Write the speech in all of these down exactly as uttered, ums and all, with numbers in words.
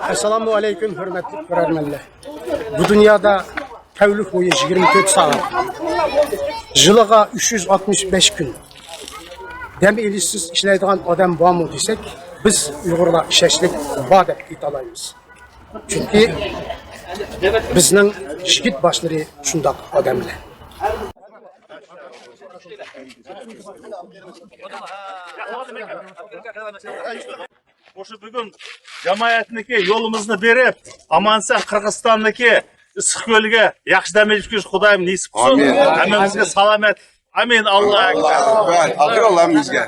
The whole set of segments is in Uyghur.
ئەسسالامۇ ئەلەيكۇم، ھۆرمەتلىك كۆرەرمەنلەر. بۇ دۇنيادا تەۋلىك بويى يىگىرمە تۆت سائەت، يىلىغا ئۈچ يۈز ئاتمىش بەش كۈن دەم ئېلىشسىز ئىشلەيدىغان ئادەم بارمۇ دېسەك، بىز ئۇيغۇرلار ئىشەنچلىك بار دەپ ئېيتالايمىز. چۈنكى بىزنىڭ يىگىت باشلىرى شۇنداق ئادەملەر. مۇشۇ بۈگۈن جامائەتنىكى يولىمىزنى بېرىپ، ئامانسەن قىرغىزىستاندىكى ئىسسىقكۆلگە ياخشى دەم ئېلىشكە خۇدايىم نېسىپ قىلسۇن. ھەممىمىزگە سالامەت. ئامىن. ئاللا ئەكبەر. ئاپىرىن ھەممىمىزگە.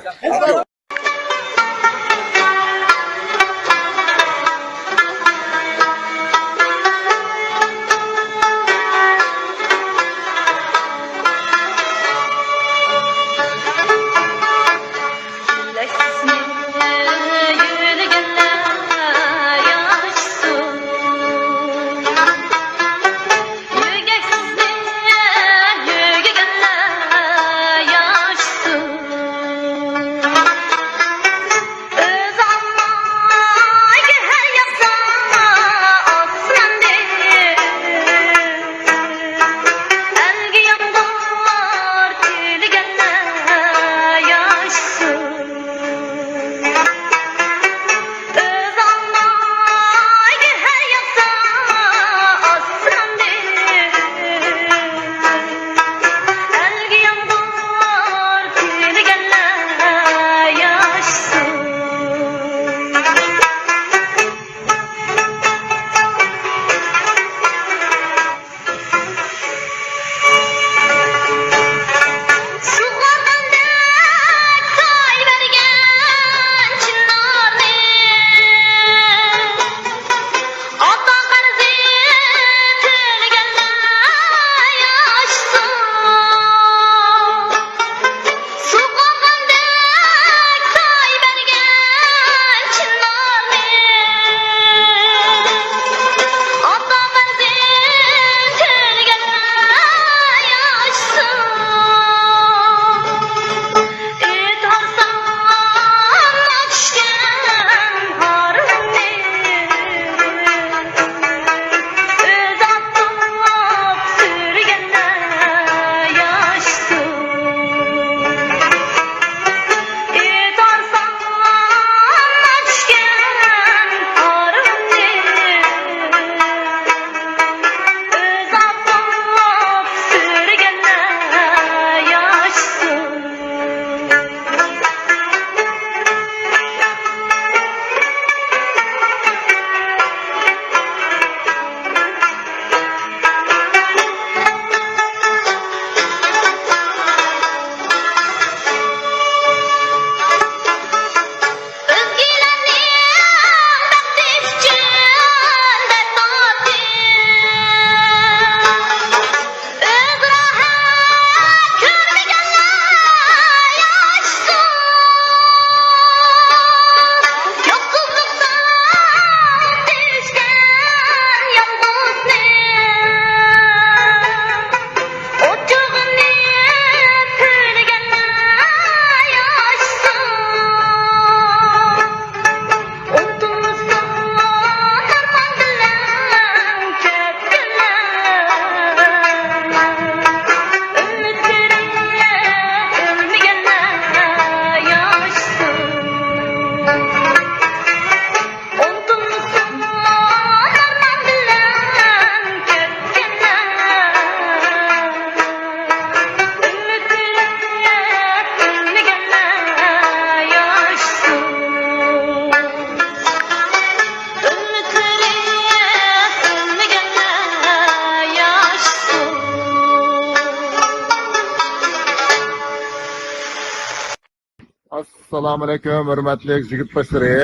ئەسسالامۇئەلەيكۇم، ھۆرمەتلىك يىگىت باشلىرى.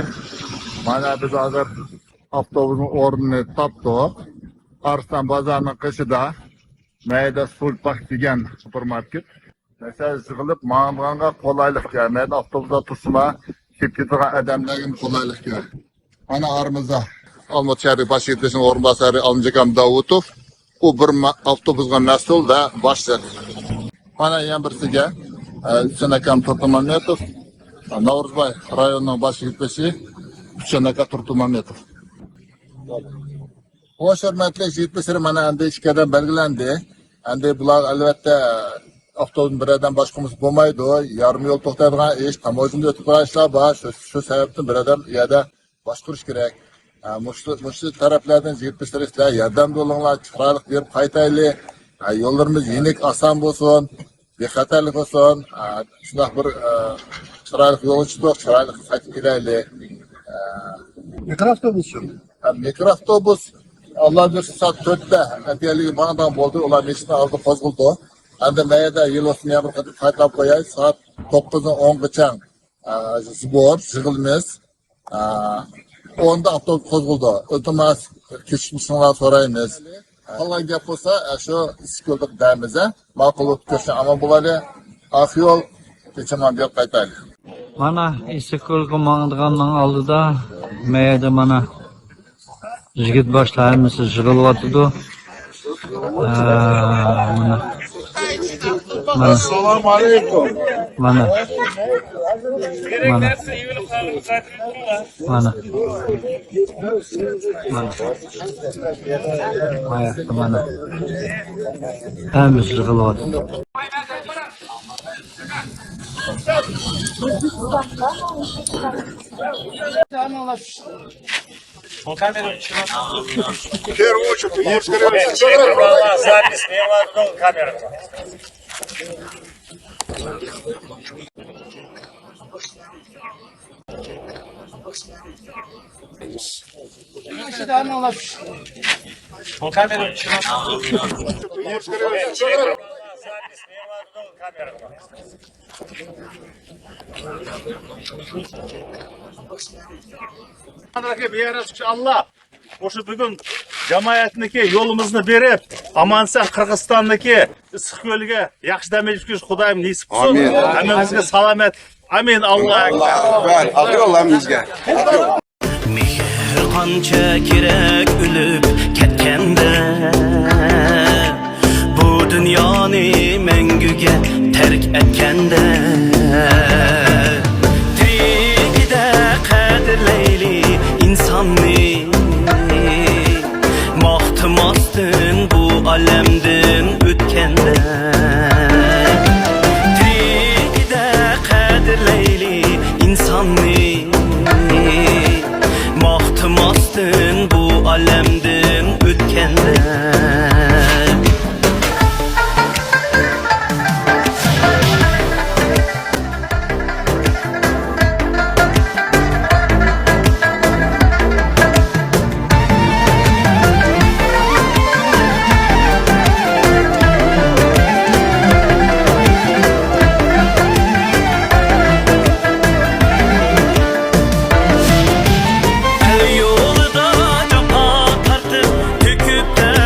مانا بىز ھازىر ئاپتوبۇسنىڭ ئورنىنى تاپتۇق. ئارسلان بازارنىڭ قېشىدا مەيدە سۇلپاك دېگەن سۇپېرماركېت. مەسىلەن، يىغىلىپ ماڭىدىغانغا قولايلىق، يەنى مەيدە ئاپتوبۇسلار تۇرسىمۇ كېلىپ كېتىدىغان ئادەملەرگە قولايلىق. مانا ئارىمىزدا ئالمۇتا شەھەر باش يىگىتلىكىنىڭ ئورۇنباسارى ئالىمجان ئاكام داۋۇتوف. ئۇ بىر ما-، ئاپتوبۇسقا مەسئۇل ۋە باشلىق. مانا يەنە بىرسىگە، ئە، ئۈچەن ئاكام تۇرتۇمامېتوف، ناۋرۇزباي رايونىنىڭ باش يىگىت بېشى ئۈچەن ئاكا تۇرتۇمامېتوف. خوش، ھۆرمەتلىك يىگىت پىسىرى، مانا ئەمدى ئىككى ئادەم بەلگىلەندى. ئەمدى بۇلار، ئەلۋەتتە، ئاپتوبۇسنى بىر ئادەم باشقۇرمىسا بولمايدۇ. يېرىم يول توختايدىغان ئىش، تاموژنىدا ئۆتىدىغان ئىشلار بار. شۇ، شۇ سەۋەبتىن بىر ئادەم ئۇ يەردە باشقۇرۇش كېرەك. ھە، مۇشۇ، مۇشۇ تەرەپلەردىن يىگىت پىسىرى سىلەر ياردەمدە بولۇڭلار، چىرايلىق بېرىپ قايتايلى. ھە، يوللىرىمىز يېنىك، ئاسان بولسۇن، بىخەتەرلىك بولسۇن. ھە، شۇنداق بىر، ئە، چىرايلىق يولغا چىقتۇق، چىرايلىق قايتىپ كېلەيلى. ھە. مىكروئاپتوبۇس شۇ. ھە، مىكروئاپتوبۇس، ئاللا بۇيرۇسا، سائەت تۆتتە ئەتىگەنلىكى ماڭىدىغان بولدى. ئۇلار ماشىنا ئالدى قوزغىلىدۇ. ئەمدى مەيەردە يىل ئۇستىنى يەنە بىر قېتىم قايتىلاپ قوياي. سائەت توققۇزدىن ئونغىچە، ئە، سبور، يىغىلىمىز. ئە، ئوندا ئاپتوبۇس قوزغىلىدۇ. ئىلتىماس، كەچۈرۈشۈڭلارنى سورايمىز. قالغان گەپ بولسا، ئە، شۇ ئىسسىقكۆلدە دەيمىز، ھە؟ ماقۇل بولۇپ كۆرسە ئامان بولايلى. ئاق يول، كەچۈرۈڭلار بېرىپ قايتايلى. مانا، ئىسسىقكۆلگە ماڭىدىغاننىڭ ئالدىدا، مەيەردە مانا، يىگىت باشلار ھەممىسى يىغىلىۋاتىدۇ. ئە، مانا. مانا. ئەسسالامۇ ئەلەيكۇم. مانا. مانا. مانا. مانا. مانا. مانا. ھەممىسى يىغىلىۋاتىدۇ. Первую очередь, запись, камера. Алла, مۇشۇ بۈگۈن جامائەتنىڭكى يولىمىزنى بېرىپ، ئامانسان قىرغىزىستاننىڭكى ئىسسىقكۆلگە ياخشى دەم ئېلىپ كېلىش خۇدايىم نېسىپ قىلسۇن. ئامىن. ھەممىمىزگە سالامەت. ئامىن. ئاللا ئەكبەر. ئاق يول ھەممىمىزگە. مېھىر قانچە كېرەك ئۆلۈپ كەتكەندە، بۇ دۇنيانى مەڭگۈگە تەرك ئەتكەندە، تىرىكىدە قەدىرلەيلى ئىنساننى، ماختىماستىن بۇ ئالەمدىن ئۆتكەندە، تىرىكىدە قەدىرلەيلى ئىنساننى، ماختىماستىن بۇ ئالەمدىن ئۆتكەندە. ئەل يولىدا جاپا تارتىپ، تۆكۈپ تەر،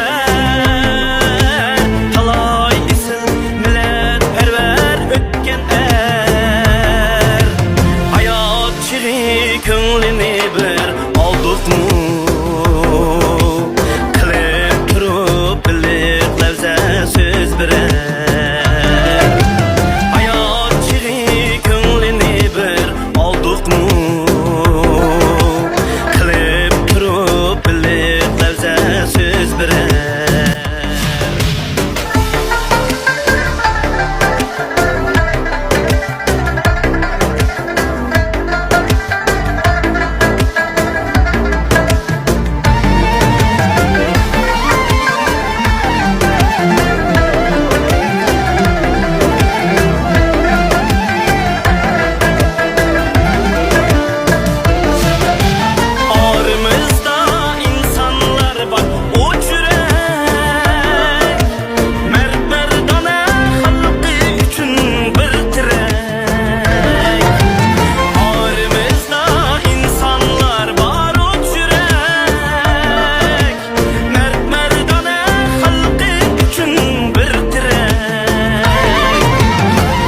تالاي ئېسىل مىللەتپەرۋەر ئۆتكەن ئەر. ھايات چېغى كۆڭلىنى بىر ئالدۇقمۇ؟ قىلىپ تۇرۇپ بىلىق لەۋزە سۆز بىرەر. ھايات چېغى كۆڭلىنى بىر ئالدۇقمۇ؟ قىلىپ تۇرۇپ بىلىق لەۋزە سۆز بىرەر. ئارىمىزدا ئىنسانلار بار، ئوچ يۈرەك، مەرد مەردانە خەلقى ئۈچۈن بىر تىرەك. ئارىمىزدا ئىنسانلار بار، ئوچ يۈرەك، مەرد مەردانە خەلقى ئۈچۈن بىر تىرەك.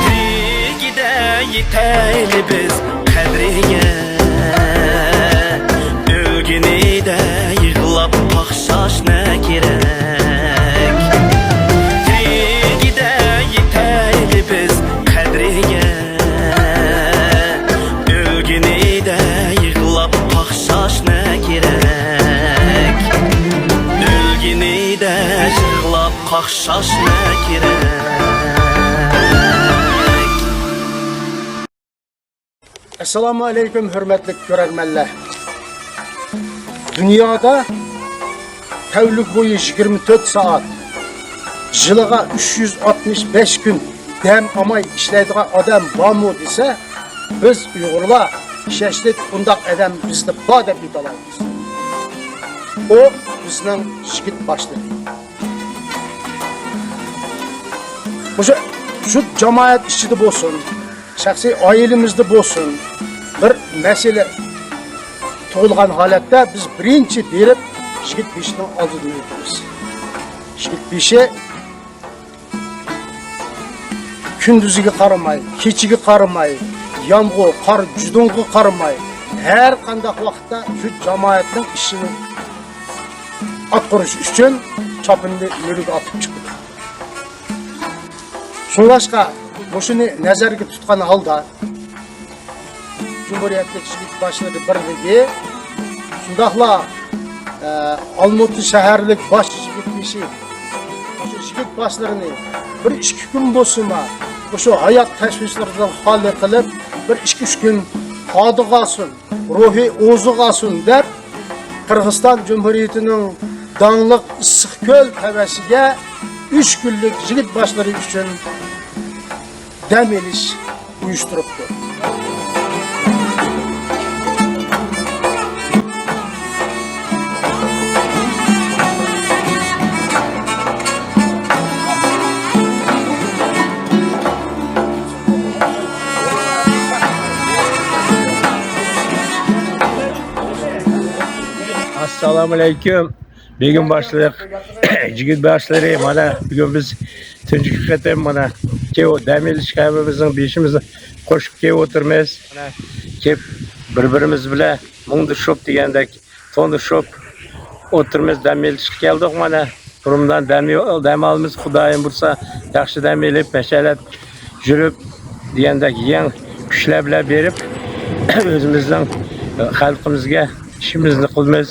تېگىدە يېتەيلى بىز قەدرىگە، ئۆلگىنىدە يىغلاپ قاقشاش نە كېرەك؟ تېگىدە يېتەيلى بىز قەدرىگە، ئۆلگىنىدە يىغلاپ قاقشاش نە كېرەك؟ ئوخشاش نە كېرەك؟ ئەسسالامۇ ئەلەيكۇم، ھۆرمەتلىك كۆرەرمەنلەر! دۇنيادا تەۋلىك بويى يىگىرمە تۆت سائەت، يىلىغا ئۈچ يۈز ئاتمىش بەش كۈن دەم ئالماي ئىشلەيدىغان ئادەم بارمۇ دېسە، بىز ئۇيغۇرلار ئىشەنچلىك ئۇنداق ئادەم بىزدە بار دەپ ئېيتالايمىز. ئۇ بىزنىڭ يىگىت باشلىرى. مۇشۇ، شۇ جامائەت ئىچىدە بولسۇن، شەخسىي ئائىلىمىزدە بولسۇن، بىر مەسىلە تۇغۇلغان ھالەتتە بىز بىرىنچى بېرىپ يىگىت بېشىنىڭ ئالدىدىن ئۆتىمىز. يىگىت بېشى كۈندۈزىگە قارىماي، كېچىگە قارىماي، يامغۇر، قار، جۇدۇنغا قارىماي، ھەر قانداق ۋاقىتتا شۇ جامائەتنىڭ ئىشىنى ئاتقۇرۇش ئۈچۈن چاپىنىنى يۈرىگە ئاتىپ چىقىدۇ. شۇڭلاشقا، مۇشۇنى نەزەرگە تۇتقان ھالدا، جۇمھۇرىيەتلىك يىگىت باشلىرى بىرلىكى، شۇنداقلا، ئە، ئالمۇتى شەھەرلىك باش يىگىت بېشى، مۇشۇ يىگىت باشلىرىنى بىر ئىككى كۈن بولسىمۇ، مۇشۇ ھايات تەشۋىشلىرىدىن خالىي قىلىپ، بىر ئىككى ئۈچ كۈن ھادىغا ئالسۇن، روھى ئوزۇقالسۇن دەپ، قىرغىزىستان جۇمھۇرىيىتىنىڭ داڭلىق ئىسسىقكۆل تەۋەسىگە ئۈچ كۈنلۈك يىگىت باشلىرى ئۈچۈن دەم ئېلىش ئۇيۇشتۇرۇپتۇ. ئەسسالامۇئەلەيكۇم. بۈگۈن باشلىق، يىگىت باشلىرى، مانا بۈگۈن بىز تۇنجى قېتىم مانا كېلىپ دەم ئېلىشقا ھەممىمىزنىڭ بېشىمىزنى قوشۇپ كېلىپ ئولتۇرىمىز. مانا كېلىپ بىر-بىرىمىز بىلەن مۇڭدىشىپ دېگەندەك تونۇشۇپ ئولتۇرىمىز، دەم ئېلىشقا كەلدۇق مانا. بۇرۇندىن دەم، دەم ئالىمىز، خۇدايىم بۇيرۇسا ياخشى دەم ئېلىپ، مەشەلەت يۈرۈپ دېگەندەك يېڭى كۈچلەر بىلەن بېرىپ ئۆزىمىزنىڭ خەلقىمىزگە ئىشىمىزنى قىلىمىز.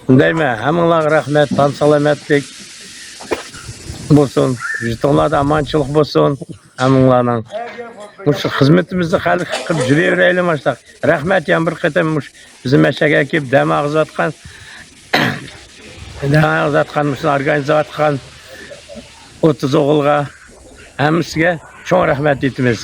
شۇندايمۇ؟ ھەممىڭلارغا رەھمەت، تان سالامەتلىك بولسۇن، يۇرتۇڭلاردا ئامانچىلىق بولسۇن ھەممىڭلارنىڭ. مۇشۇ خىزمىتىمىزنى خەلق قىلىپ يۈرۈۋېرەيلى ماشۇنداق. رەھمەت يەنە بىر قېتىم مۇشۇ بىزنى مەشەگە كېلىپ دەم ئاغىزىۋاتقان، دەم ئاغىزىۋاتقان، مۇشۇنى ئورگانىزاتقان ئوتتۇز ئوغۇلغا، ھەممىسىگە چوڭ رەھمەت ئېيتىمىز.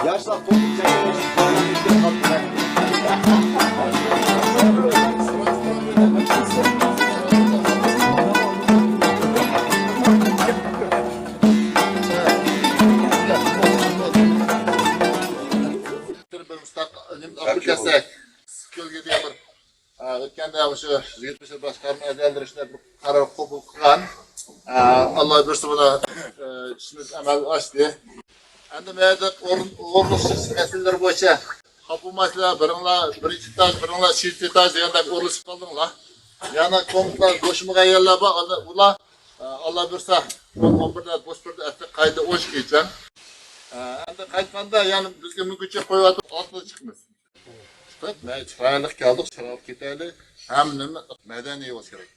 ياشلار قولنى چەككەن. بىر مۇستەق-، نېمە، ئاپىرىپ كەلسەك، ئىسسىقكۆلگە دېگەن بىر، ئە، ئۆتكەندە مۇشۇ يىگىت بېشى باشقارما ئەزالىرى شۇنداق بىر قارار قوبۇل قىلغان. ئە، ئاللا بۇيرۇسا بۇنى، ئە، ئىشىمىز ئەمەلگە ئاشتى. ئەمدى مەيدە ئورۇن-، ئورۇنلىشىش مەسىلىلىرى بويىچە خاپا بولمايسىلەر، بىرىڭلار بىرىنچى ئېتاژ، بىرىڭلار ئىككىنچى ئېتاژ دېگەندەك ئورۇنلىشىپ قالدىڭلار. يەنە كومناتلار بوشىمىغان يەرلەر بار، ئانا-، ئۇلار، ئە، ئاللا بۇيرۇسا، ئون بىردە بوش بىردە ئەتتى قايتا ئون ئىككىگىچە. ئە، ئەمدى قايتقاندا يەنە بىزگە مۇمكىنچىلىك قويۇۋاتىپ ئالتىدا چىقىمىز. چىقىپ، مەي چىرايلىق كەلدۇق، چىرايلىق كېتەيلى. ھەممىنى مەدەنىي بولسا كېرەك.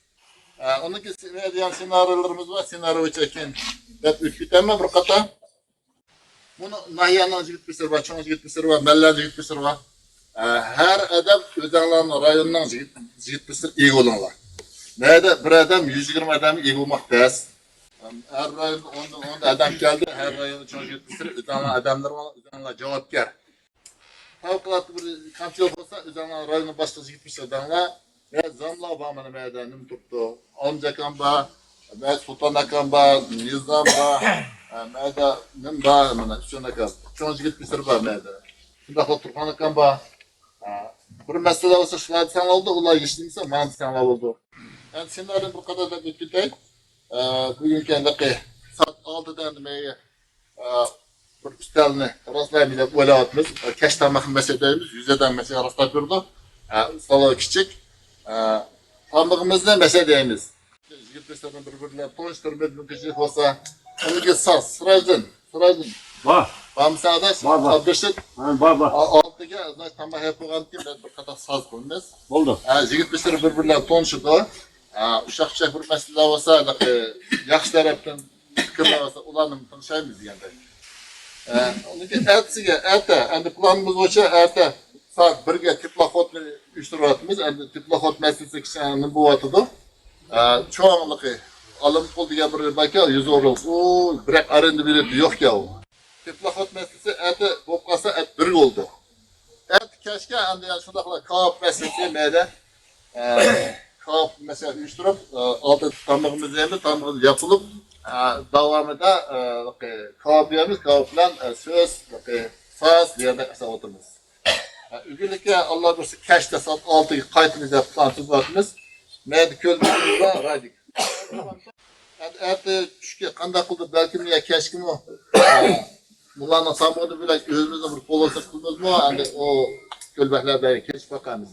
ئە، ئۇنىڭ كېيىن سېنارىيە دېگەن سېنارىيلىرىمىز بار، سېنارىي بويىچە كېيىن دەپ ئۆتۈپ كېتەمەن بىر قاتار. بۇنى ناھىيەنىڭ يىگىت بېشلىرى بار، چوڭ يىگىت بېشلىرى بار، مەھەللە يىگىت بېشلىرى بار. ئە، ھەر ئادەم ئۆزەڭلارنىڭ رايونىنىڭ يىگىت، يىگىت بېشلىرى ئىگە بولۇڭلار. نەدە بىر ئادەم يۈز يىگىرمە ئادەمگە ئىگە بولماق تەس. ھەر رايوندا ئون، ئون ئادەم كەلدى، ھەر رايوندا چوڭ يىگىت بېشلىرى ئۆزەڭلار ئادەملىرى بار، ئۆزەڭلار جاۋابكار. پەۋقۇلئاددە بىر كەمچىلىك بولسا، ئۆزۈڭلار رايوننىڭ باشلىقى يىگىت بېشى دەڭلار. يا زاملار بار مانا مەيدە نېمە تۇرۇپتۇ. ئالىمجان ئاكام بار، مەيدە سۇلتان ئاكام بار، نىزام بار، ھە، مەيدە نېمە بار، مانا ئۈچۈن ئاكام. چوڭ يىگىت بېشى بار مەيدە. شۇنداقلا تۇرخان ئاكام بار. ھە، بىر مەسىلە بولسا شۇلار دېسەڭلار بولدى، ئۇلار ھېچ نېمە دېسە مانا دېسەڭلار بولدى. ئەمدى سېناردىن بىر قاتار دەپ ئۆتۈپ كېتەي. ئە، بۈگۈنكى ھېلىقى سائەت ئالتىدا نېمىگە، ئە، بىر ئۈستەلنى راسلايمىز دەپ ئويلاۋاتىمىز. ئە، كەچ تاماقنى مەسە دەيمىز، يۈز ئادەم مەسە راسلاپ بېرىدۇ. ئە، سالون كىچىك. ئە، تامىقىمىزنى مەشەدە يەيمىز. يىگىت بىر بىرلەپ تونۇشتۇرمىدىم كىشى بولسا، ئۇنىڭكى ساز، سىراجدىن، سىراجدىن. بار. بارمىسەن ئاداش؟ بار، بار. ئابدۇرشىد؟ ھە، بار، بار. ئا-، ئالتىگە، زىناش، تاماق يەپ بولغاندىن كېيىن بىر قاتار ساز قويىمىز. بولدى. ھە، يىگىت بىر بىر بىلەن تونۇشىدۇ. ھە، ئۇششاق-چۈششەك بىر مەسىلىلەر بولسا، ھېلىقى ياخشى تەرەپتىن پىكىرلەر بولسا، ئۇلارنى تىڭشايمىز دېگەندەك. ھە، ئۇنىڭكى ئەتىسىگە، ئەتە، ئەمدى پىلانىمىز بويىچە ئەتە سائەت بىرگە تېپلوخودنى ئۇيۇشتۇرۇۋاتىمىز. ئەمدى تېپلوخود مەسىلىسى كىچىك نېمە بولۇۋاتىدۇ. ئە، چوڭلۇقى ئالىمقۇل دېگەن بىر باركەن، يۈز ئورۇنلۇق. ئۇ بىراق ئارېندا بېلىتى يوقكەن ئۇ. تېپلوخود مەسىلىسى ئەتە بولۇپ قالسا، ئەتە بىرگە بولىدۇ. ئەتە كەچكە ئەمدى يەنە شۇنداقلا كاۋاپ مەسىلىسى مەيلى. ئە، كاۋاپ مەسىلەن ئۇيۇشتۇرۇپ، ئە، ئالدى تامىقىمىز يەيمىز، تامىقىمىز ياپىلىپ، ئە، داۋامىدا، ئە، كاۋاپ يەيمىز، كاۋاپ بىلەن، ئە، سۆز، ساز دېگەندەك ئەسەپ ئولتۇرىمىز. ئۈگىلىككە ئاللا بۇيرۇسا كەچتە سائەت ئالتىگە قايتىمىز دەپ پىلان تۈزۈۋاتىمىز. مەدە كۆل بار، رايدىك. ئەتە چۈشكە قانداق قىلدى، بەلكىم يا كەچكىمۇ، ئە، مۇلارنىڭ سامونى بىلەن ئۆزىمىزنىڭ بىر پولۇسىنى قىلىمىزمۇ، ئەمدى ئۇ كۆلبەكلەر بىلەن كېلىشىپ باقىمىز.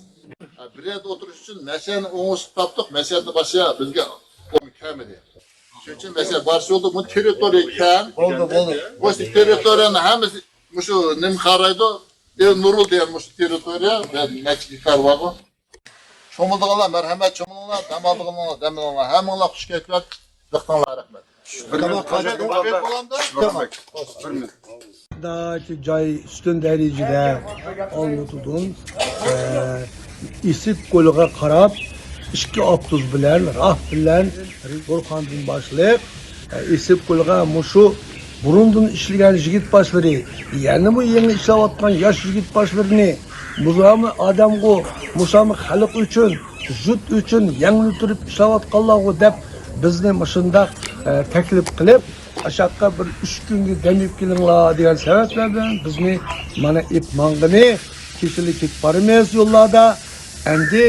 ئە، بىر يەردە ئولتۇرۇش ئۈچۈن مەشەدە ئوڭۇشلۇق تاپتۇق، مەشەدە باشقا بىزگە ئورۇن كەلمىدى. شۇنىڭ ئۈچۈن مەشەدە بارىش بولدى، بۇ تېررىتورىيە كەڭ. بولدى، بولدى. بۇ تېررىتورىيەنىڭ ھەممىسى مۇشۇ نېمە قارايدۇ؟ ئېل نۇرۇل دېگەن مۇشۇ تېررىتورىيە، نەچچە گېكتار بارغۇ. چومۇلىدىغانلار مەرھەمەت، چومۇلۇڭلار، دەم ئالىدىغانلار دەم ئېلىڭلار. ھەممىڭلار خۇش كەيپىيات، دىققىتىڭلارغا رەھمەت. بىر مىنۇت. ناھايىتى جاي ئۈستۈن دەرىجىدە ئالمۇتىدىن، ئە، ئېسىپ كۆلىگە قاراپ ئىككى ئاپتوبۇس بىلەن، راھ بىلەن، بورخاندىن باشلىق، ئېسىپ كۆلىگە مۇشۇ بۇرۇندىن ئىشلىگەن يىگىت باشلىرى، يەنىمۇ يېڭى ئىشلەۋاتقان ياش يىگىت باشلىرىنى، مۇشۇلارمۇ ئادەمغۇ، مۇشۇلارمۇ خەلق ئۈچۈن، يۇرت ئۈچۈن يەڭنى تۇرۇپ ئىشلەۋاتقانلارغۇ دەپ بىزنى مۇشۇنداق، ئە، تەكلىپ قىلىپ، ئاشاققا بىر ئۈچ كۈنگە دەم ئېلىپ كېلىڭلار دېگەن سەۋەبلەر بىلەن بىزنى مانا ئېلىپ ماڭغىنى، كېسىلى كېتىپ بارىمىز يوللاردا. ئەمدى،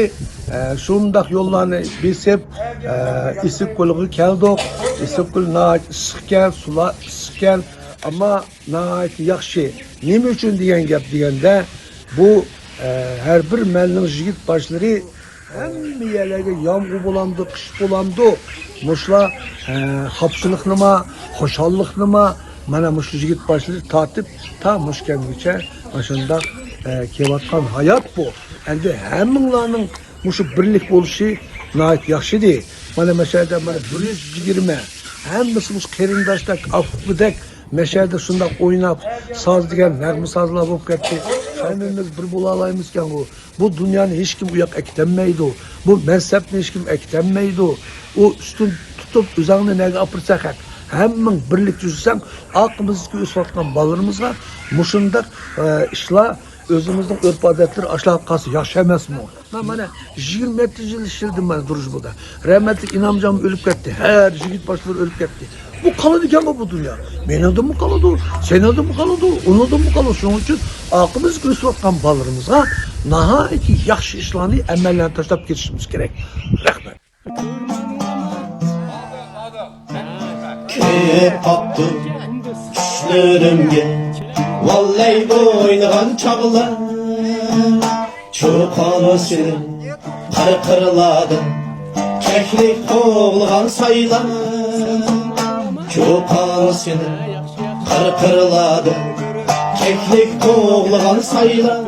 ئە، شۇنداق يوللارنى بېسىپ، ئە، ئېسىپ كۆلىگە كەلدۇق. ئېسىپ كۆل ناھايىتى ئىسسىقكەن، سۇلار ئىسسىقكەن، ئەمما ناھايىتى ياخشى. نېمە ئۈچۈن دېگەن گەپ دېگەندە، بۇ، ئە، ھەر بىر مەلنىڭ يىگىت باشلىرى ھەممە يەرلەرگە يامغۇر بولامدۇ، قىش بولامدۇ، مۇشۇلار، ئە، خاپىچىلىقنىما، خۇشاللىقنىما، مانا مۇشۇ يىگىت باشلىرى تارتىپ تا مۇشۇ كەمگىچە ئاشۇنداق، ئە، كېلىۋاتقان ھايات بۇ. ئەمدى ھەممىڭلارنىڭ مۇشۇ بىرلىك بولۇشى ناھايىتى ياخشىدى. مانا مەشەدە مانا بىر يۈز يىگىرمە، ھەممىسى مۇشۇ قېرىنداشتەك، ئاپۇقىدەك مەشەدە شۇنداق ئويناپ، ساز دېگەن نەغمە سازلار بولۇپ كەتتى. ھەممىمىز بىر بولالايمىزكەنغۇ. بۇ دۇنيانى ھېچكىم ئۇياق ئەكىتەلمەيدۇ. بۇ مەنسەپنى ھېچكىم ئەكىتەلمەيدۇ. ئۇ ئۈستۈن تۇتۇپ ئۆزەڭنى نەگە ئاپىرىساق ھەق. ھەممىڭ بىرلىك تۈزسەڭ، ئارقىمىزدىكى ئۆسۈۋاتقان بالىلىرىمىزغا مۇشۇنداق، ئە، ئىشلار، ئۆزىمىزنىڭ ئۆرپ-ئادەتلىرى ئاشۇلارغا قالسا ياخشى ئەمەسمۇ؟ مەن مانا يىگىرمە يەتتە يىل ئىشلىدىم مانا دۇرۇژبىدا. رەھمەتلىك ئىنامجانمۇ ئۆلۈپ كەتتى. ھەر يىگىت باشلىرى ئۆلۈپ كەتتى. بۇ قالىدىكەنغۇ بۇ دۇنيا. مېنىڭدىنمۇ قالىدۇ، سېنىڭدىنمۇ قالىدۇ، ئۇنىڭدىنمۇ قالىدۇ. شۇنىڭ ئۈچۈن ئارقىمىزدىكى ئۆسۈۋاتقان بالىلىرىمىزغا ناھايىتى ياخشى ئىشلارنى، ئەمەللەرنى تاشلاپ كېتىشىمىز كېرەك. رەھمەت. كىرىپ قاپتۇ چۈشلىرىمگە، ۋاللەي ئوينىغان چاغلار. چوقان سېنىڭ قىرقىرلاردىن كەكلىك قوغلىغان سايلار. چوقان سېنىڭ قىرقىرلاردىن كەكلىك قوغلىغان سايلار.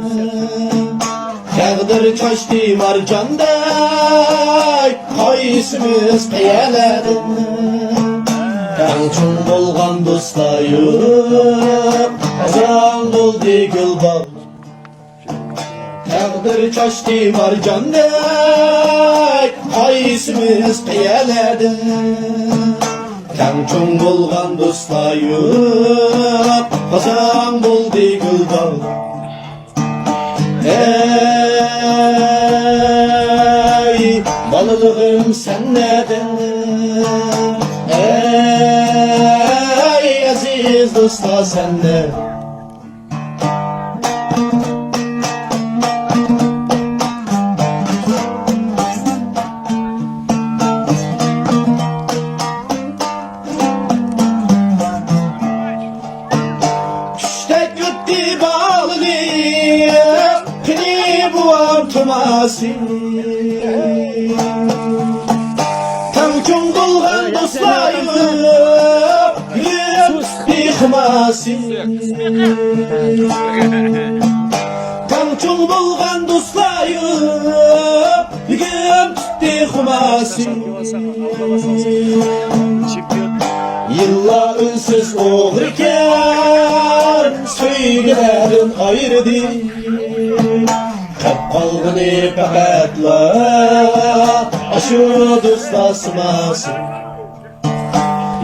تەقدىر چاچتى مارجاندەك قايسىمىز قەيەرلەردىن. تەڭ چوڭ بولغان دوستلار يوق، خازان بولدى گۈل باغ. تەقدىر چاچتى مارجاندەك قايسىمىز قەيەرلەردىن. تەڭ چوڭ بولغان دوستلار يوق، خازان بولدى گۈل باغ. ئەي بالىلىقىم سەن نەدە؟ ئەي ئەزىز دوستلار سەن نەدە؟ چۈشتەك ئۆتتى بالىلىق، قېنى بوۋام تۇما تەڭ چوڭ بولغان دوستلار يوق، يۈرەك بىخماسى. تەڭ چوڭ بولغان دوستلار يوق، بۈگۈن تۇتتى خۇماسى. يىللار ئۈنسىز ئوغرىكەن، سۆيگۈلەردىن ئايرىدى. قاپ قالغىنى پەقەتلا ئاشۇ دوستلار سىماسى.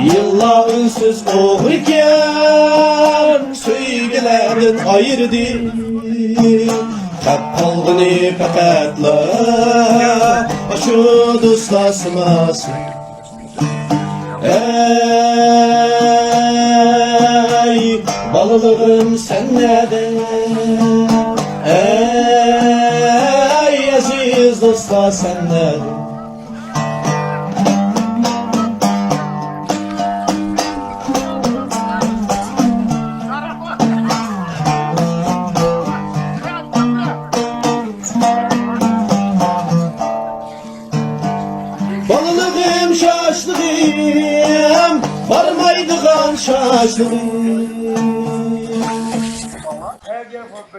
يىللار ئۈنسىز ئوغرىكەن، سۆيگۈلەردىن ئايرىدى. قاپ قالغىنى پەقەتلا ئاشۇ دوستلار سىماسى. ئەي بالىلىرىم سەن نەدە؟ ئەي ئەزىز دوستلار سەن نەدە؟ بالىلىقىم شاشلىقىم، بارمايدىغان شاشلىقىم.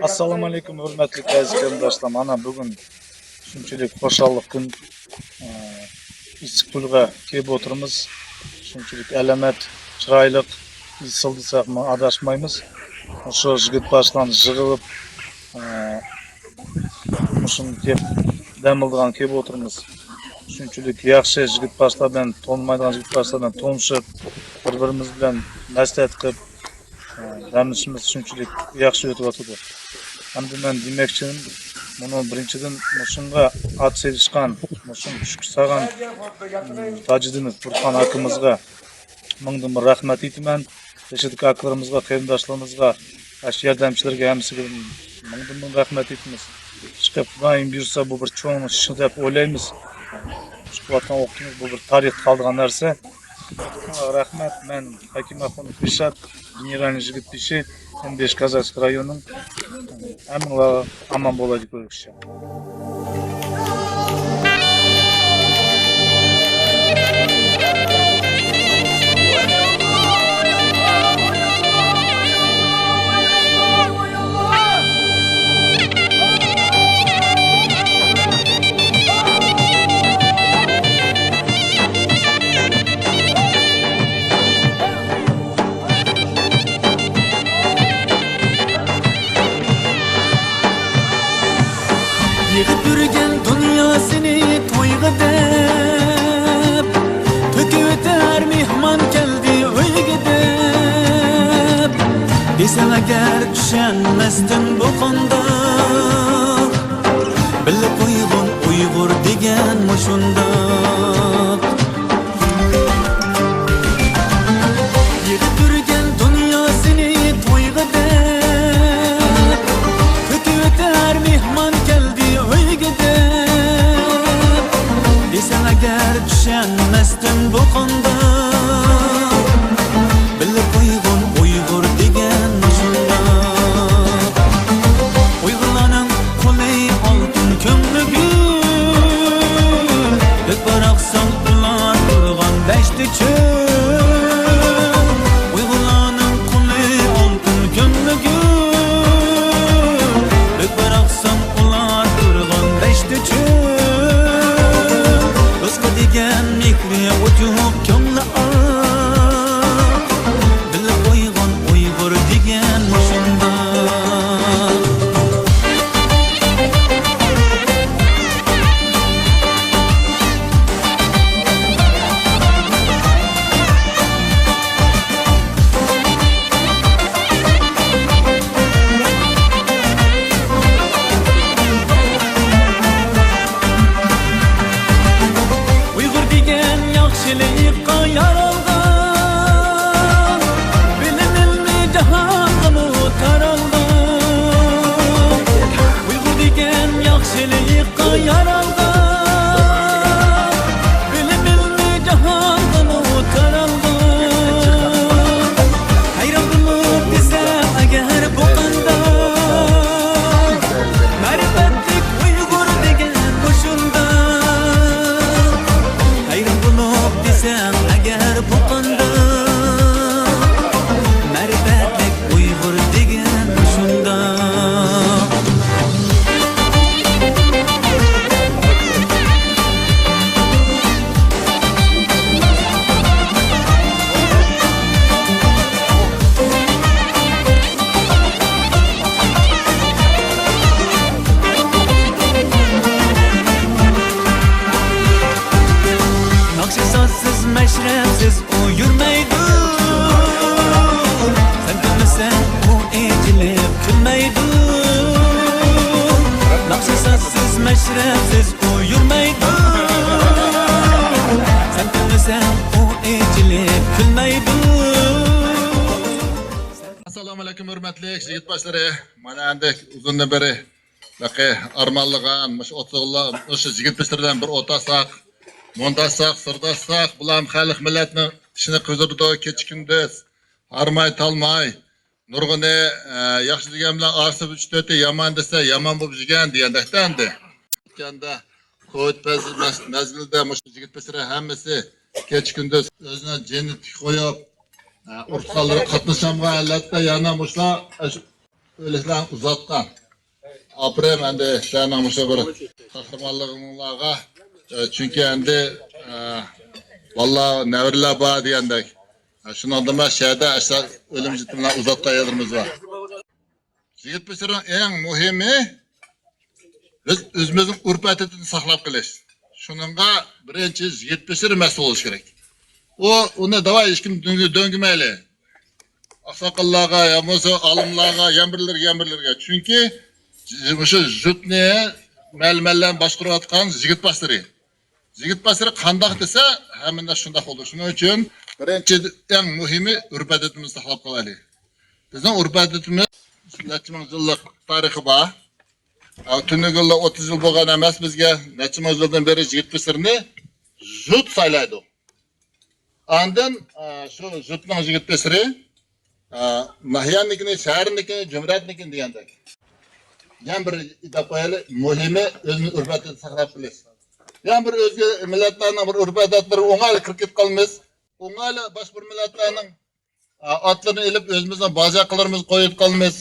ئەسسالامۇئەلەيكۇم، ھۆرمەتلىك ئەزىز قېرىنداشلار. مانا بۈگۈن شۇنچىلىك خۇشاللىق كۈن، ئىسسىق كۈنگە كېلىپ ئولتۇرىمىز. شۇنچىلىك ئەلەمەت، چىرايلىق، ئېسىل دېسەكمۇ ئاداشمايمىز. مۇشۇ يىگىت باشلارنى يىغىپ، مۇشۇنى كېلىپ دەم ئالىدىغان كېلىپ ئولتۇرىمىز. شۇنچىلىك ياخشى يىگىت باشلار بىلەن، تونۇمايدىغان يىگىت باشلار بىلەن تونۇشۇپ، بىر-بىرىمىز بىلەن مەسلىھەت قىلىپ، دەم ئېلىشىمىز شۇنچىلىك ياخشى ئۆتۈۋاتىدۇ. ئەمدى مەن دېمەكچىدىم، مۇنۇ بىرىنچىدىن مۇشۇنىڭغا ئات سېلىشقان، مۇشۇنى كۈچكە سالغان، م، تاجىدىنوف بۇرھان ئاكىمىزغا مىڭدىن بىر رەھمەت ئېيتىمەن. بېشىدىكى ئاكىلىرىمىزغا، قېرىنداشلىرىمىزغا، ئاشۇ ياردەمچىلەرگە ھەممىسىگە مىڭدىن مىڭ رەھمەت ئېيتىمىز. چىقىپ، خۇدايىم بۇيرۇسا، بۇ بىر چوڭ ئىشنى دەپ ئويلايمىز. چىقىۋاتقان ۋاقتىمىز، بۇ بىر تارىختا قالىدىغان نەرسە. رەھمەت. مەن ھەكىم ئاخۇن رىشات، گېنېرالنىي يىگىت بېشى، ئون بەش كازاكسكىي رايونىنىڭ. ھەممىڭلار ئامان بولايلى، كۆرۈشكىچە. يىغىپ يۈرگەن دۇنياسىنى تويغا دەپ، تۆكۈۋېتەر مېھمان كەلدى ئۆيگە دەپ. دېسەڭ ئەگەر چۈشەنمەستىن بۇ قانداق؟ بىللە قويغىن ئۇيغۇر دېگەن مۇشۇنداق. يىغىپ يۈرگەن دۇنياسىنى تويغا دەپ، تۆكۈۋېتەر مېھمان كەلدى ئۆيگە دەپ. دېسەڭ ئەگەر چۈشەنمەستىن بۇ قانداق؟ بىللە قويغىن ئۇيغۇر دېگەن مۇشۇنداق. ئۇيغۇرلارنىڭ قولى ئالتۇن كۆڭلى گۈل، بىر باراقسان ئۇلار تۇرغان دەشتى چۆل. ئۇيغۇرلارنىڭ قولى ئالتۇن كۆڭلى گۈل، بىر باراقسان ئۇلار تۇرغان دەشتى چۆل. رىزقى دېگەن مېھرى ئوچۇق كۆڭلى ئاق، بىللە قويغان ئۇيغۇر دېگەن مۇشۇنداق. ھەسرەتسىز ئۇ يۈرمەيدۇ، سەن كۈلمىسەڭ ئۇ ئېچىلىپ كۈلمەيدۇ. ئەسسالامۇ ئەلەيكۇم، ھۆرمەتلىك يىگىت باشلىرى. مانا ئەمدى ئۇزۇندىن بېرى بەقى ئارمانلىغان مۇشۇ ئوتتۇرىلار، مۇشۇ يىگىت بېشلىرى بىلەن بىر ئولتۇرساق، مۇڭداشساق، سىرداشساق، بۇلار خەلق مىللەتنىڭ ئىشىنى قىزدۇرىدۇ، كېچە كۈندۈز ھارماي تالماي. نۇرغۇنى، ئە، ياخشى دېگەن بىلەن ئارىسىدا ئۈچ تۆتى يامان دېسە، يامان بولۇپ يۈرگەن دېگەندەكتە ئەمدى. ئۆتكەندە كوۋىد مەز-، مەز-، مەزگىلىدە مۇشۇ يىگىت بېشلىرى ھەممىسى كېچە كۈندۈز ئۆزىنىڭ جېنىنى تىك قويۇپ، ئە، ئۇرۇق سانلىرى قاتنىشامغا ئەلۋەتتە يەنە مۇشۇلار، ئە، شۇ ئۆلۈكلەرنى ئۇزاتقان. ئاپىرىن ئەمدى سىلەرنىڭ مۇشۇ بىر قەھرىمانلىقىڭلارغا، ئە، چۈنكى ئەمدى، ئە، بالىلار، نەۋرىلەر بار دېگەندەك. ھە، شۇنىڭدىن باشقا شەھەردە ئەسلا ئۆلۈم يېتىم بىلەن ئۇزاتقان يەرلىرىمىز بار. يىگىت بېشىنىڭ ئەڭ مۇھىمى، بىز ئۆزىمىزنىڭ ئۆرپ-ئادىتىنى ساقلاپ قېلىش. شۇنىڭغا بىرىنچى يىگىت بېشى مەسئۇل بولۇشى كېرەك. ئۇ، ئۇنى داۋاي ھېچكىم دۆڭ-، دۆڭگىمەيلى. ئاقساقاللارغا يامىسا ئالىملارغا، يەنە بىرلىرىگە، يەنە بىرلىرىگە. چۈنكى مۇشۇ يۇرتنى مەلمەللەرنى باشقۇرۇۋاتقان يىگىت باشلىرى. يىگىت باشلىرى قانداق دېسە، ھەممە نەرسە شۇنداق بولىدۇ. شۇنىڭ ئۈچۈن بىرىنچى، ئەڭ مۇھىمى ئۆرپ-ئادىتىمىزنى ساقلاپ قالايلى. بىزنىڭ ئۆرپ-ئادىتىمىز نەچچە مىڭ يىللىق تارىخى بار. ھە، تۈنۈگۈنلا ئوتتۇز يىل بولغان ئەمەس بىزگە. نەچچە مىڭ يىلدىن بېرى يىگىت بېشلىرىنى يۇرت سايلايدۇ. ئاندىن، ئە، شۇ يۇرتنىڭ يىگىت بېشلىرى، ئە، ناھىيەنىڭكىنى، شەھەرنىڭكىنى، جۇمھۇرىيەتنىڭكىنى دېگەندەك. يەنە بىر دەپ قويايلى، مۇھىمى ئۆزىمىز ئۆرپ-ئادەتنى ساقلاپ قېلىش. يەنە بىر ئۆزگە مىللەتلەرنىڭ بىر ئۆرپ-ئادەتلىرى ئوڭايلا كىرىپ كېتىپ قالىمىز. ئوڭايلا باشقا بىر مىللەتلەرنىڭ، ئە، ئاتلىرىنى ئېلىپ ئۆزىمىزنىڭ باجاقىلىرىمىزنى قويۇپ قالىمىز.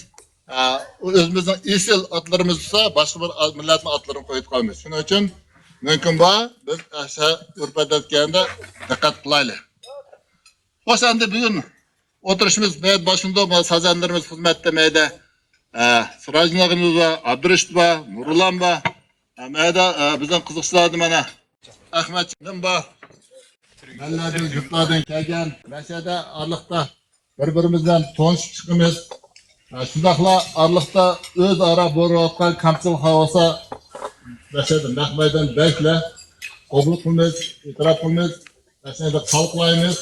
ئە، ئۇ ئۆزىمىزنىڭ ئېسىل ئاتلىرىمىز بولسا باشقا بىر ئا-، مىللەتنىڭ ئاتلىرىنى قويۇپ قالىمىز. شۇنىڭ ئۈچۈن مۇمكىن بار، بىز ئەشە ئۆرپ-ئادەت دېگەندە دىققەت قىلايلى. خوش، ئەمدى بۈگۈن ئولتۇرۇشىمىز نۆۋەت باشلىنىدۇ. مانا سازەندىلىرىمىز خىزمەتتە مەيدە، ئە، سىراجنىڭ بار، ئابدۇرېشىت بار، نۇرۇللام بار. ئە، مەيدە، ئە، بىزنىڭ قىزىقچىلاردا مانا ئەخمەتجان بار. مەللەردىن، يۇرتلاردىن كەلگەن. مەشەدە ئارىلىقتا بىر-بىرىمىز بىلەن تونۇشۇپ چىقىمىز. ئە، شۇنداقلا ئارىلىقتا ئۆزئارا بولۇۋاتقان كەمچىلىك بولسا، مەشەدە نەق مەيدان بەكلا قوبۇل قىلىمىز، ئېتىراپ قىلىمىز. مەسىلەن، تالقىلايمىز.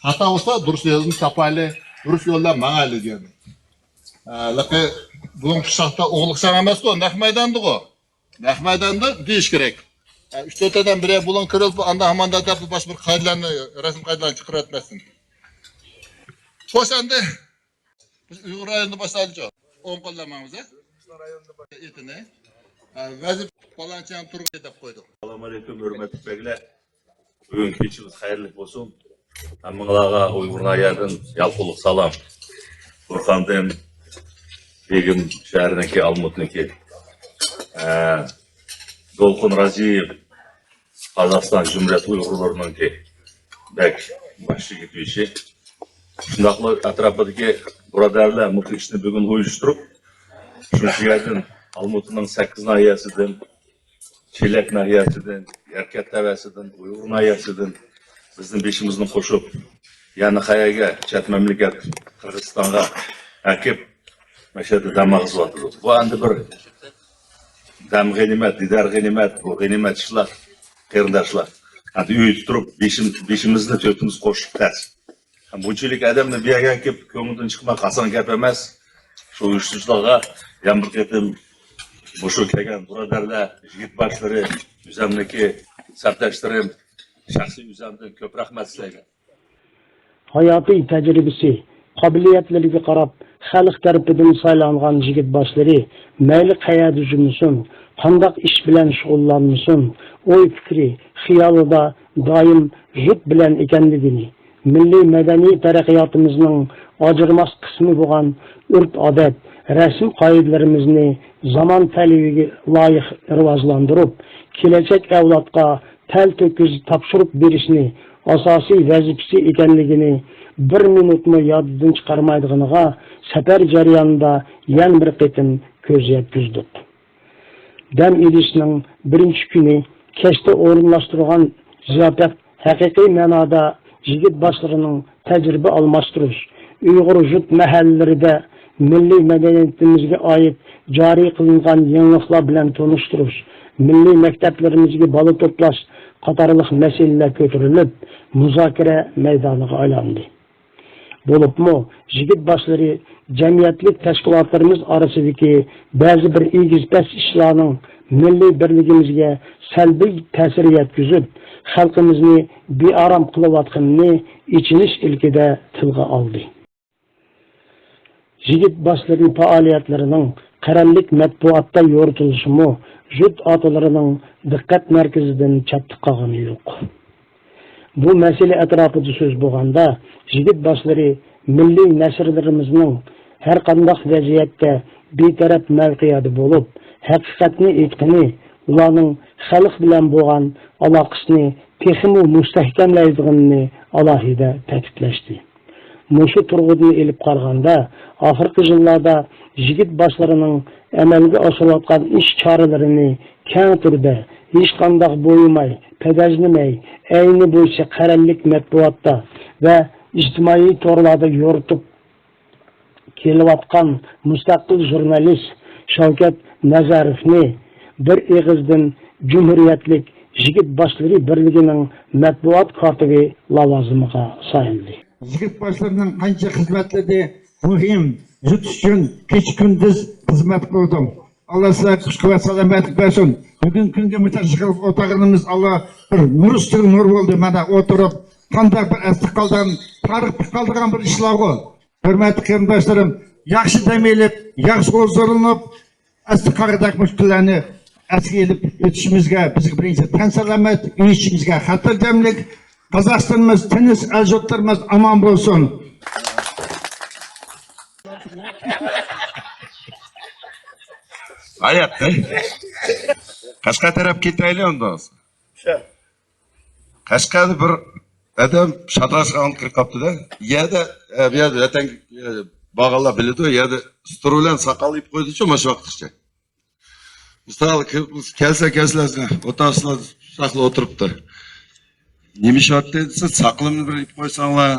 خاتا بولسا دۇرۇس يولنى تاپايلى، دۇرۇس يولدا ماڭايلى دېگەن. ھە، لېكىن بۇنىڭ شاختا ئوغلۇق شاڭ ئەمەسقۇ، نەق مەيداندىغۇ. نەق مەيداندا دېيىش كېرەك. ھە، ئۈچ تۆت ئادەم بىرەر بۇلۇڭ كۆرۈلۈپ، ئاندا ھاماندا دەپ باشقا بىر قائىدىلەرنى، رەسمىي قائىدىلەرنى چىقىرىۋەتمەسسۇن. خوش ئەمدى. بىز ئۇيغۇر رايونىدا باشلايلىچۇ. ئوڭ قوللىماڭىز، ھە؟ ئېتىنى. ھە، ۋەزىپە پالانچىنىڭ تۇرغىنى دەپ قويدۇق. ئەسسالامۇ ئەلەيكۇم، ھۆرمەتلىك بەگلەر. بۈگۈنكى كېچىمىز خەيرلىك بولسۇن. ھەممىڭلارغا ئۇيغۇر ناھىيەدىن يالقۇنلۇق سالام. بۇرخاندىن بېگىم شەھىرىنىڭكى، ئالمۇتنىڭكى، ئە، دولقۇن راجىيېۋ، قازاقىستان جۇمھۇرىيەت ئۇيغۇرلىرىنىڭكى بەك باش يىگىت ئىشى. شۇنداقلا ئەتراپىدىكى بۇرادەرلەر مۇشۇ ئىشنى بۈگۈن ئۇيۇشتۇرۇپ، شۇ يەردىن، ئالمۇتىنىڭ سەككىز ناھىيەسىدىن، چېلەك ناھىيەسىدىن، يەركەنت تەۋەسىدىن، ئۇيغۇر ناھىيەسىدىن بىزنىڭ بېشىمىزنى قوشۇپ، يەنە قەيەرگە، چەت مەملىكەت، قىرغىزىستانغا ئەكىپ، مەشەدە دەم ئاغىزىۋاتىدۇ. بۇ ئەمدى بىر دەم غەنىيمەت، دىدار غەنىيمەت، بۇ غەنىيمەت ئىشلار، قېرىنداشلار. ئەمدى ئۆيدە تۇرۇپ بېشىم-، بېشىمىزنى تۆتىمىز قوشۇپ تەس. بۇنچىلىك ئادەمنى بۇ يەرگە ئەكىپ، كۆڭلىدىن چىقماق ئاسان گەپ ئەمەس. شۇ ئۇيۇشتۇرۇشلارغا يەنە بىر قېتىم مۇشۇ كەلگەن بۇرادەرلەر، يىگىت باشلىرى، ئۆزەمنىڭكى سەپداشلىرىم، شەخسىي ئۆزەمدىن كۆپ رەھمەت سىلەرگە. ھاياتىي تەجرىبىسى، قابىلىيەتلىرىگە قاراپ، خەلق تەرىپىدىن سايلانغان يىگىت باشلىرى مەيلى قەيەردە يۈرمىسۇن، قانداق ئىش بىلەن شۇغۇللانمىسۇن، ئوي-پىكرى، خىيالىدا دائىم يۇرت بىلەن ئىكەنلىكىنى، مىللىي مەدەنىي تەرەققىياتىمىزنىڭ ئاجرىماس قىسمى بولغان ئۆرپ-ئادەت، رەسىم-قائىدىلىرىمىزنى زامان تەلىپىگە لايىق راۋاجلاندۇرۇپ، كېلەچەك ئەۋلادقا تەلتۆكۈس تاپشۇرۇپ بېرىشنى ئاساسىي ۋەزىپىسى ئىكەنلىكىنى بىر مىنۇتمۇ يادىدىن چىقارمايدىغىنىغا سەپەر جەريانىدا يەنە بىر قېتىم كۆز يەتكۈزدۇق. دەم ئېلىشنىڭ بىرىنچى كۈنى كەچتە ئورۇنلاشتۇرغان زىياپەت ھەقىقىي مەنادا يىگىت باشلىرىنىڭ تەجرىبە ئالماشتۇرۇش، ئۇيغۇر يۇرت مەھەللىلىرىدە مىللىي مەدەنىيىتىمىزگە ئائىت جارى قىلىنغان يېڭىلىقلار بىلەن تونۇشتۇرۇش، مىللىي مەكتەپلىرىمىزگە بالا توپلاش قاتارلىق مەسىلىلەر كۆتۈرۈلۈپ، مۇزاكىرە مەيدانىغا ئايلاندى. بولۇپمۇ يىگىت باشلىرى جەمئىيەتلىك تەشكىلاتلىرىمىز ئارىسىدىكى بەزى بىر ئېگىز-پەس ئىشلارنىڭ مىللىي بىرلىكىمىزگە سەلبىي تەسىر يەتكۈزۈپ، خەلقىمىزنى بىئارام قىلىۋاتقىنىنى ئېچىنىش ئىلكىدە تىلغا ئالدى. يىگىت باشلىرى پائالىيەتلىرىنىڭ قەرەللىك مەتبۇئاتتا يورۇتۇلۇشىمۇ جۇت ئاتىلىرىنىڭ دىققەت مەركىزىدىن چەتتە قالغىنى يوق. بۇ مەسىلە ئەتراپىدا سۆز بولغاندا، يىگىت باشلىرى مىللىي نەشرلىرىمىزنىڭ ھەرقانداق ۋەزىيەتتە بىتەرەپ مەۋقەدە بولۇپ، ھەقىقەتنى ئېيتقىنى، ئۇلارنىڭ خەلق بىلەن بولغان ئالاقىسىنى تېخىمۇ مۇستەھكەملەيدىغىنىنى ئالاھىدە تەكىتلەشتى. مۇشۇ تۇرغۇدىن ئېلىپ قارىغاندا، ئاخىرقى يىللاردا يىگىت باشلىرىنىڭ ئەمەلگە ئاشۇرۇۋاتقان ئىش چارىلىرىنى كەڭ تۈردە، ھېچقانداق بويىماي، پەدەزلىمەي، ئەينى بويىچە قەرەللىك مەتبۇئاتتا ۋە ئىجتىمائىي تورلاردا يورۇتۇپ كېلىۋاتقان مۇستەقىل ژۇرنالىست شەۋكەت نەزەروفنى بىر ئېغىزدىن جۇمھۇرىيەتلىك يىگىت باشلىرى بىرلىكىنىڭ مەتبۇئات كاتىپى لاۋازىمىغا سايلىدى. يىگىت باشلىرىنىڭ قانچە خىزمەتلىرى مۇھىم، يۇرت ئۈچۈن كېچە-كۈندۈز خىزمەت قىلدىم. ئاللا سىلەرگە كۈچ-قۇۋۋەت، سالامەتلىك بەرسۇن. بۈگۈنكى كۈنگە مۇشۇنداق يىغىلىپ ئولتۇرغىنىمىز ئاللا بىر نۇر ئۈستىگە نۇر بولدى. مانا ئولتۇرۇپ قانداق بىر ئەستە قالغان، تارىختا قالىدىغان بىر ئىشلارغۇ. ھۆرمەتلىك قېرىنداشلىرىم، ياخشى دەم ئېلىپ، ياخشى ھۇزۇرلىنىپ، ئەستە قالغۇدەك مۇشۇ كۈنلەرنى ئەسكە ئېلىپ ئۆتۈشىمىزگە، بىزگە بىرىنچى تەن سالامەت، ئۆي ئىچىمىزگە خاتىرجەملىك، قازاقىستىنىمىز تىنچ، ئەل-يۇرتلىرىمىز ئامان بولسۇن. ھايات، قەشقەر تەرەپ كېتەيلى ئۇنداق بولسا. قەشقەردە بىر ئادەم شادراشخانىغا كىرىپ قاپتۇ-دە. يەردە، ئە، بۇ يەردە ۋەتەنگە، ئە، بارغانلار بىلىدۇ، يەردە ئۇستۇرا بىلەن ساقال ئېلىپ قويدىچۇ مانا شۇ ۋاقىتقىچە. مىسال، كەلسە، كەلسىلەر، ئولتۇرسىلەر، شۇنداقلا ئولتۇرۇپتۇ. نېمە ئىش بار دېسە، ساقىلىمنى بىر ئېلىپ قويساڭلار.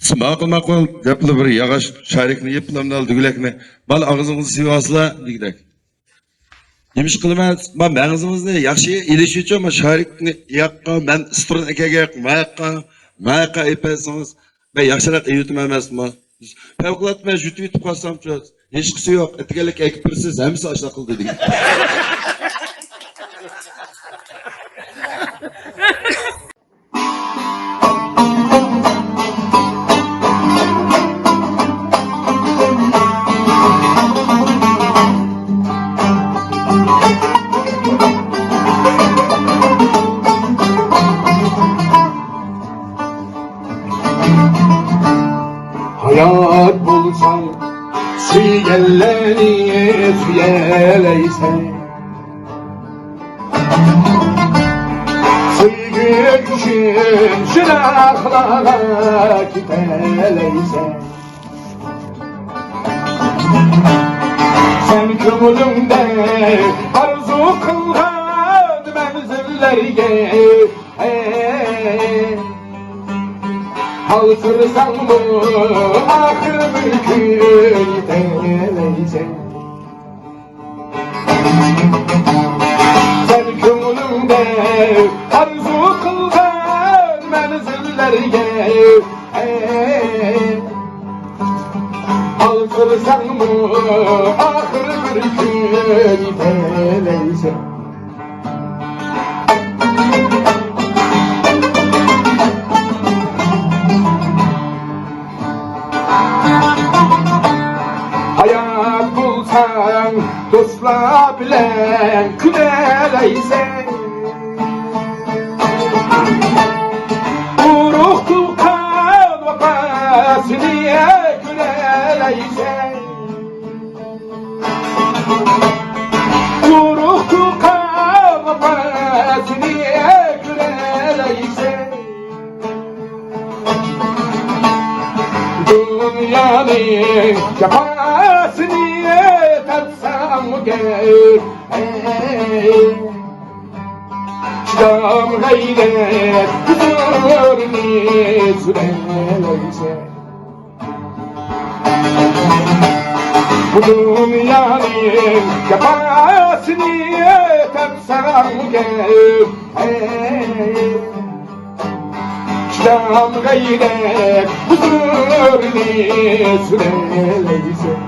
دېسە، ماقۇل، ماقۇل، دەپلا بىر ياغاچ شارىكنى ئېلىپ، مۇنداق دۈگىلەكنى، بالا ئاغزىڭىزنى سىۋاپسىلەر دېگۈدەك. نېمە ئىش قىلىمەن؟ ما مېڭىزىڭىزنى ياخشى ئېلىش ئۈچۈن ما شارىكنى ياققا، مەن ئۇستۇرىنى ئەكەلگەن ماياققا، ماياققا ئېلىپ بەرسىڭىز، مەن ياخشىراق ئېلىۋېتىمەن ئەمەسمۇ؟ پەۋقۇلئاددە مەن يۇتۇۋېتىپ قالسامچۇ؟ ھېچقىسى يوق، ئەتىگەنلىك ئەكىپ بېرىسىز، ھەممىسى ئاشۇنداق قىلدى دېگەن. ھايات بولساڭ، سۆيگەنلەرنى سۆيەلەيسەن. سۆيگۈ ئۈچۈن يىراقلارغا كېتەلەيسەن. سەن كۆڭلۈڭدە ئارزۇ قىلغان مەنزىللەرگە ھالقىرساڭمۇ، ئاخىر بىر كۈن يېتەلەيسەن. سەن كۆڭلۈڭدە ئارزۇ قىلغان مەنزىللەرگە ھالقىرساڭمۇ، ئاخىر بىر كۈن يېتەلەيسەن. ھايات بولساڭ، دوستلار بىلەن كۈلەلەيسەن. ئۇرۇق-تۇغقان ۋاپاسىنى كۈلەلەيسەن. ئۇرۇق-تۇغقان ۋاپاسىنى كۈلەلەيسەن. دۇنيانىڭ جاپاسىنى تارتساڭمۇ گەر، چىدام غەيرەت ھۇزۇرىنى سۈرەلەيسەن. بۇ دۇنيانىڭ جاپاسىنى تارتساڭ گەپ، ھەي، چىدام غەيرەت ھۇزۇرنى سۈرەلەيسەن.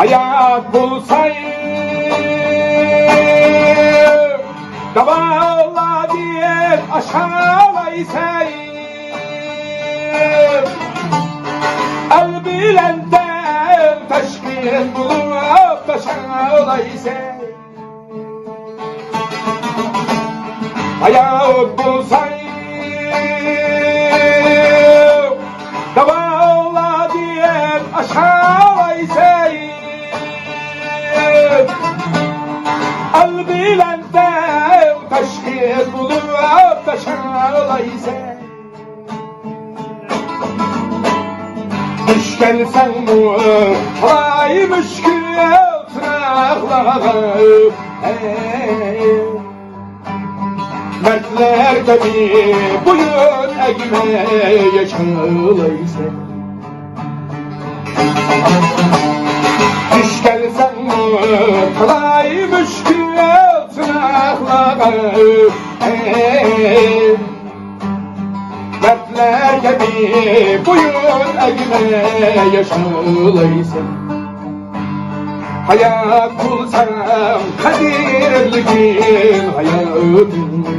ھايات بولساي، داۋالاپ ئاشالايسەن. ئەل بىلەن تەڭ تاشقىن بولۇپ تاشالايسەن. ھايات بولساڭ، داۋالا دېيىپ ئاشالايسەن. ئەل بىلەن تەڭ تاشقىن بولۇپ تاشالايسەن. دۇچ كەلسەڭمۇ تالاي مۈشكۈل سىناقلارغا، ھەي، مەردلەر كەبى بويۇن ئەگمەي ياشالايسەن. دۇچ كەلسەڭمۇ تالاي مۈشكۈل سىناقلارغا، ھەي، مەردلەر كەبى بويۇن ئەگمەي ياشالايسەن. ھايات بولساڭ قەدىرلىگىن ھاياتىڭنى.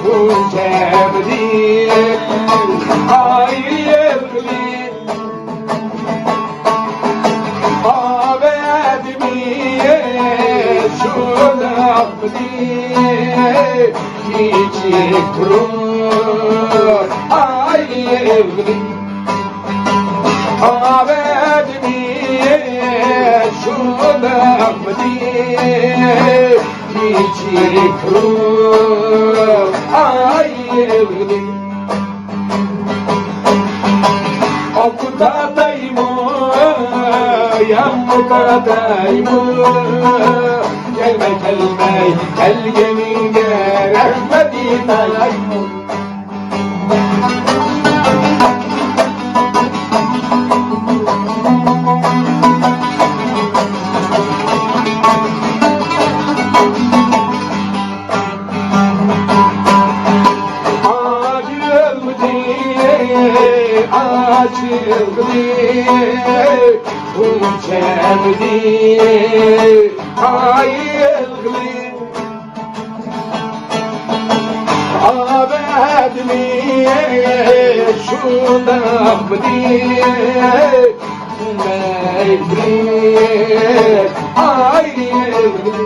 بۇ كەبدىم ئايرىلدى. ئابەدمۇ شۇنداقمىدى؟ كېچىكتۈرۈپ ئايرىلدى. ئابەدمۇ شۇنداقمىدى؟ كېچىكتۈرۈپ ئايرىلدى. ئوقۇ تارتايمۇ، يامغۇر تارتايمۇ، كەلمەي، كەلمەي، كەلگىنىڭگە رەھمەت ئېيتايمۇ. ئاچىلدى، ئاچىلدى، بۇ كەبدىم ئايرىلدى. ئابەدمۇ شۇنداقمىدى؟ مەيلى ئايرىلدى.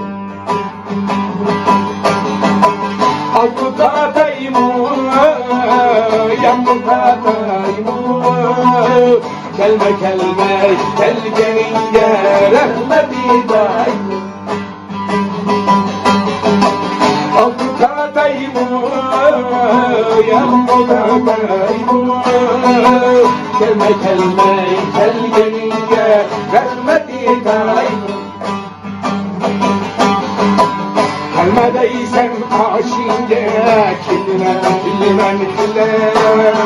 ئوقۇ تارتايمۇ، يامغۇر تارتايمۇ، كەلمە، كەلمە، كەلگىنىڭگە رەھمەت ئېيتايمۇ. ئوقۇ تارتايمۇ، يامغۇر تارتايمۇ، كەلمە، كەلمە، كەلگىنىڭگە رەھمەت ئېيتايمۇ. كەلمە دەيسەن قېشىڭگە، كېلىمەن، كېلىمەن، كېلىمەن.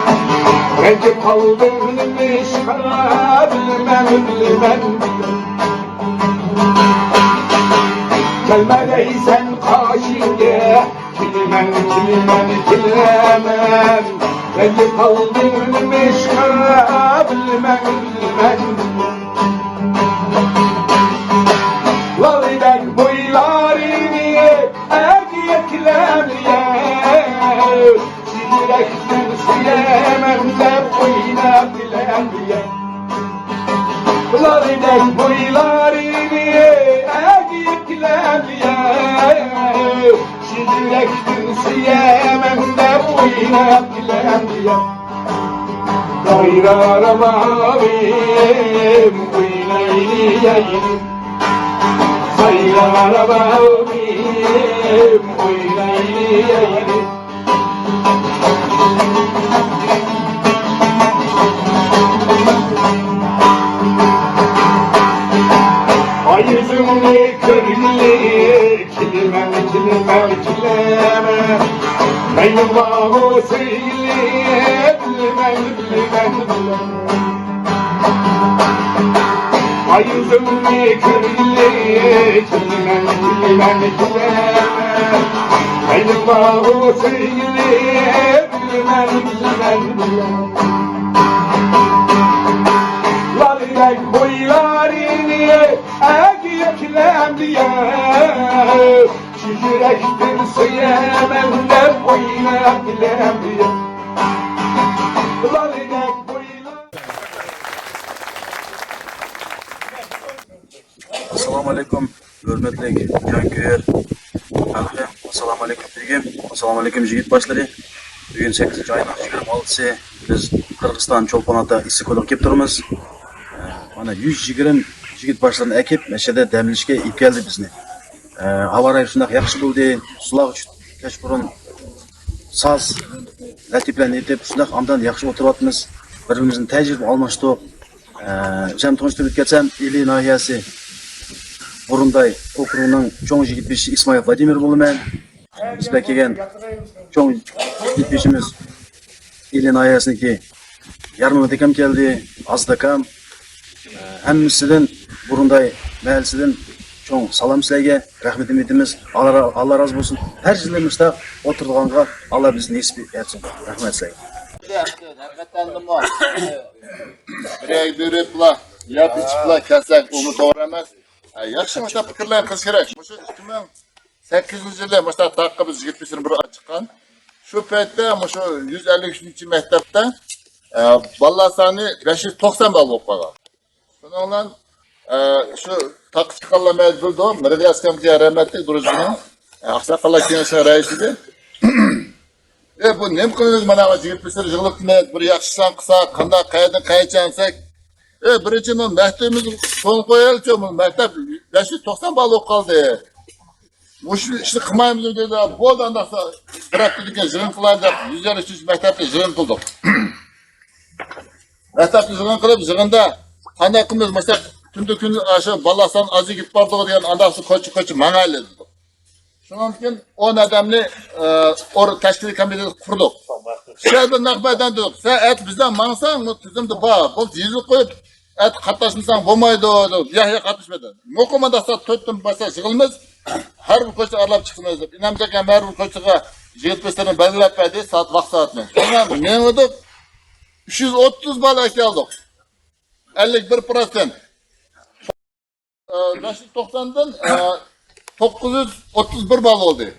رەنجىپ قالدىڭ نېمىشقا، بىلمەم، بىلمەم. كەلمە دەيسەن قېشىڭگە، كېلىمەن، كېلىمەن، كېلىمەن. رەنجىپ قالدىڭ نېمىشقا، بىلمەم، بىلمەم. لالىدەك بويلارنى ئەگىپ كېلەمدىيە، يۈرەكتىن سۆيەمەن دەپ ئويناپ كېلەمدىيە. لالىدەك بويلارنى ئەگىپ كېلەمدىيە، يۈرەكتىن سۆيەمەن دەپ ئويناپ كېلەمدىيە. سايرارام ئاۋىم، ئوينايلى يايلى. سايرارام ئاۋىم، ئوينايلى يايلى. ئاي يۈزۈڭنى كۆرگىلى، كېلىمەن، كېلىمەن، كېلىمەن. مەيلى بارغۇ سۆيگىلى، بىلىمەن، بىلىمەن، بىلىمەن. ئاي يۈزۈڭنى كۆرگىلى، كېلىمەن، كېلىمەن، كېلىمەن. مەيلى بارغۇ سۆيگىلى، بىلىمەن، بىلىمەن، بىلىمەن. لالىدەك بويلارنى ئەگىپ كېلەمدىيە، شۇ يۈرەكتىن سۆيەمەن دەپ ئويناپ كېلەمدىيە. لالىدەك بويلار. ئەسسالامۇ ئەلەيكۇم، ھۆرمەتلىك جانكۆيەر خەلقىم. ئەسسالامۇ ئەلەيكۇم، بېگىم. ئەسسالامۇ ئەلەيكۇم، يىگىت باشلىرى. بۈگۈن سەككىزىنچى ئاينىڭ يىگىرمە ئالتىسى، بىز قىرغىزىستان چولپان ئاتا ئىسسىق كۆلىگە كېلىپ تۇرىمىز. مانا يۈز يىگىرمە يىگىت باشلىرىنى ئەكىپ، مەشەدە دەم ئېلىشكە ئېلىپ كەلدى بىزنى. ھاۋا رايى شۇنداق ياخشى بولدى. سۇلارغا چۈشتۇق كەچقۇرۇن. ساز لەتىپىلەرنى ئېيتىپ، شۇنداق ئاندىن ياخشى ئولتۇرۇۋاتىمىز. بىر-بىرىمىزنى تەجرىبە ئالماشتۇق. ئە، سەن تونۇشتۇرۇپ كەتسەم، ئىلى ناھىيەسى بۇرۇنداي ئوكرۇگىنىڭ چوڭ يىگىت بېشى ئىسمائىل ۋلادىمىر بولىمەن. بىز بىلەن كەلگەن چوڭ يىگىت بېشىمىز ئىلى ناھىيەسىنىڭكى يارمىمىت ئاكام كەلدى، ئازىت ئاكام. ئە، ھەممىسىدىن، بۇرۇنداي مەھەللىسىدىن چوڭ سالام سىلەرگە. رەھمىتىمنى ئېيتىمىز. ئاللا، ئاللا رازى بولسۇن. ھەر يىلى مۇشۇنداق ئولتۇرىدىغانغا ئاللا بىزنى نېسىپ ئەتسۇن. رەھمەت سىلەرگە. ھەقىقەتەنمۇ بىرەي بېرىپلا، يەپ ئىچىپلا كەلسەك، ئۇمۇ توغرا ئەمەس. ھە، ياخشى، مۇشۇنداق پىكىرلەرنى قىلىش كېرەك. مۇشۇ ئىككى مىڭ سەككىزىنچى يىلى مۇشۇنداق تاغقا بىز يىگىت بېشىنى بىر ئاچىققان. شۇ پەيتتە مۇشۇ يۈز ئەللىك ئۈچىنچى مەكتەپتە، ئە، بالىلار سانى بەش يۈز توقسان بالا بولۇپ قالغان. شۇنىڭ بىلەن، ئە، شۇ تاغقا چىققانلار مەن بىلدى، مىرغىياس كامجىيا رەھمەتلىك دۇرۇژىنىڭ، ئە، ئاقساقاللار كېڭىشىنىڭ رەئىسى ئىدى. ئە، بۇ نېمە قىلىمىز، مانا يىگىت بېشىنى يىغلىتىمىز، بىر ياخشى ئىشلارنى قىلساق، قانداق، قەيەردىن قايچە ئالساق. ئە، بىرىنچى، بۇ مەكتىپىمىزنى سولغا قويايلىچۇ، بۇ مەكتەپ بەش يۈز توقسان بالا بولۇپ قالدى. مۇشۇ ئىشنى قىلمايمىزمۇ دېدى. بولدى، ئانداقسا بىر ھەپتىدىن كېيىن يىغىن قىلايلى دەپ، يۈز ئەللىك ئۈچىنچى مەكتەپتە يىغىن قىلدۇق. مەكتەپتە يىغىن قىلىپ، يىغىندا قانداق قىلىمىز، مەسىلەن، كۈندە كۈن ئاشۇ بالا سان ئازىيىپ بارىدىغۇ دېگەن، ئانداقسا كوچا كوچا ماڭايلى دېدۇق. شۇنىڭ ئۈچۈن ئون ئادەمنى، ئە، ئور تەشكىلىي كومىتېت قۇردۇق. شۇ يەردە نەق مەيدان دېدۇق. سەن ئەتە بىزدە ماڭساڭ، بۇ تۈزۈمدە بار. بۇ يېزىلىپ قويۇپ، ئەتە قاتناشمىساڭ بولمايدۇ، دېدۇق. ياق، ياق، قاتناشمايدۇ. مۇقىم ئانداقسا تۆت كۈن باشلاپ يىغىلىمىز. ھەر بىر كوچىنى ئارىلاپ چىقىمىز دەپ، ئىنەمجان ئاكام ھەر بىر كوچىغا يىگىت بېشىنى بەلگىلەپ بەردى، سائەت، ۋاق سائەتنى. شۇڭا مېڭىۋىدۇق، ئۈچ يۈز ئوتتۇز بالا ئەكەلدۇق. ئەللىك بىر پىروتسېنت. ئە، بەش يۈز توقساندىن، ئە، توققۇز يۈز ئوتتۇز بىر بالا بولدى.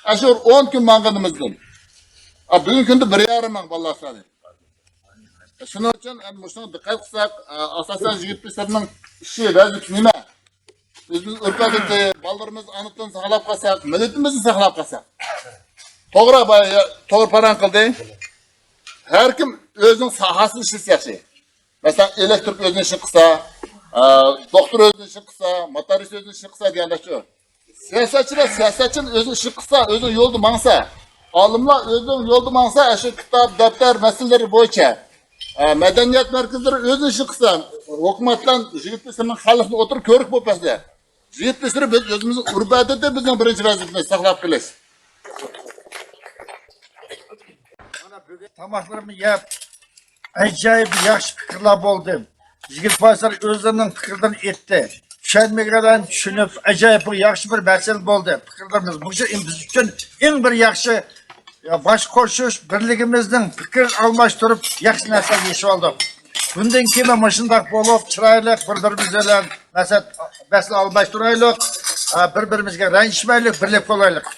ئاشۇ ئون كۈن ماڭغىنىمىزدىن. ئا، بۈگۈنكى كۈندە بىر يېرىم مىڭ بالا سانى. شۇنىڭ ئۈچۈن، ئە، مۇشۇنىڭغا دىققەت قىلساق، ئە، ئاساسەن يىگىت بېشىلىرىنىڭ ئىشى، ۋەزىپىسى نېمە؟ ئۆزىمىز ئۆرپ-ئادىتى، بالىلىرىمىز ئانا تىلىنى ساقلاپ قالساق، مىللىتىمىزنى ساقلاپ قالساق. توغرا، بايا، توغرا پاراڭ قىلدى. ھەر كىم ئۆزىنىڭ ساھەسىنى ئىشلىسە ياخشى. مەسىلەن، ئېلېكتىرىك ئۆزىنىڭ ئىشىنى قىلسا، ئە، دوختۇر ئۆزىنىڭ ئىشىنى قىلسا، ماتارىس ئۆزىنىڭ ئىشىنى قىلسا دېگەندەكچۇ. سىياسەتچىلەر سىياسەتچىنىڭ ئۆزىنىڭ ئىشىنى قىلسا، ئۆزىنىڭ يولىدا ماڭسا، ئالىملار ئۆزىنىڭ يولىدا ماڭسا، ئاشۇ كىتاب، دەپتەر مەسىلىلىرى بويىچە، ئە، مەدەنىيەت مەركەزلىرى ئۆزىنىڭ ئىشىنى قىلسا، ھۆكۈمەت بىلەن يىگىت بېشىنىڭ خەلقنى ئوتتۇرىغا كۆرۈك بولۇپ بەسلە. يىگىت بېشىلىرى بىز ئۆزىمىزنىڭ ئۆرپ-ئادىتى بىزنىڭ بىرىنچى ۋەزىپىمىز ساقلاپ قېلىش. مانا بۈگۈن تاماقلىرىمنى يەپ، ئاجايىپ ياخشى پىكىرلەر بولدى. يىگىت باشلار ئۆزلىرىنىڭ پىكىرلىرىنى ئېيتتى. چۈشەنمىگەنلەرنى چۈشىنىپ، ئاجايىپ بىر ياخشى بىر مەسىلە بولدى. پىكىرلىرىمىز مۇشۇ بىز ئۈچۈن ئەڭ بىر ياخشى، يا، باش قوشۇش، بىرلىكىمىزنىڭ پىكىر ئالماشتۇرۇپ، ياخشى نەرسىلەرگە ئېرىشىۋالدۇق. بۇندىن كېيىن مۇشۇنداق بولۇپ، چىرايلىق بىر-بىرىمىز بىلەن مەسلىھەت، مەسىلە ئالماشتۇرايلۇق، ئا، بىر-بىرىمىزگە رەنجىشمەيلى، بىرلىك بولايلۇق.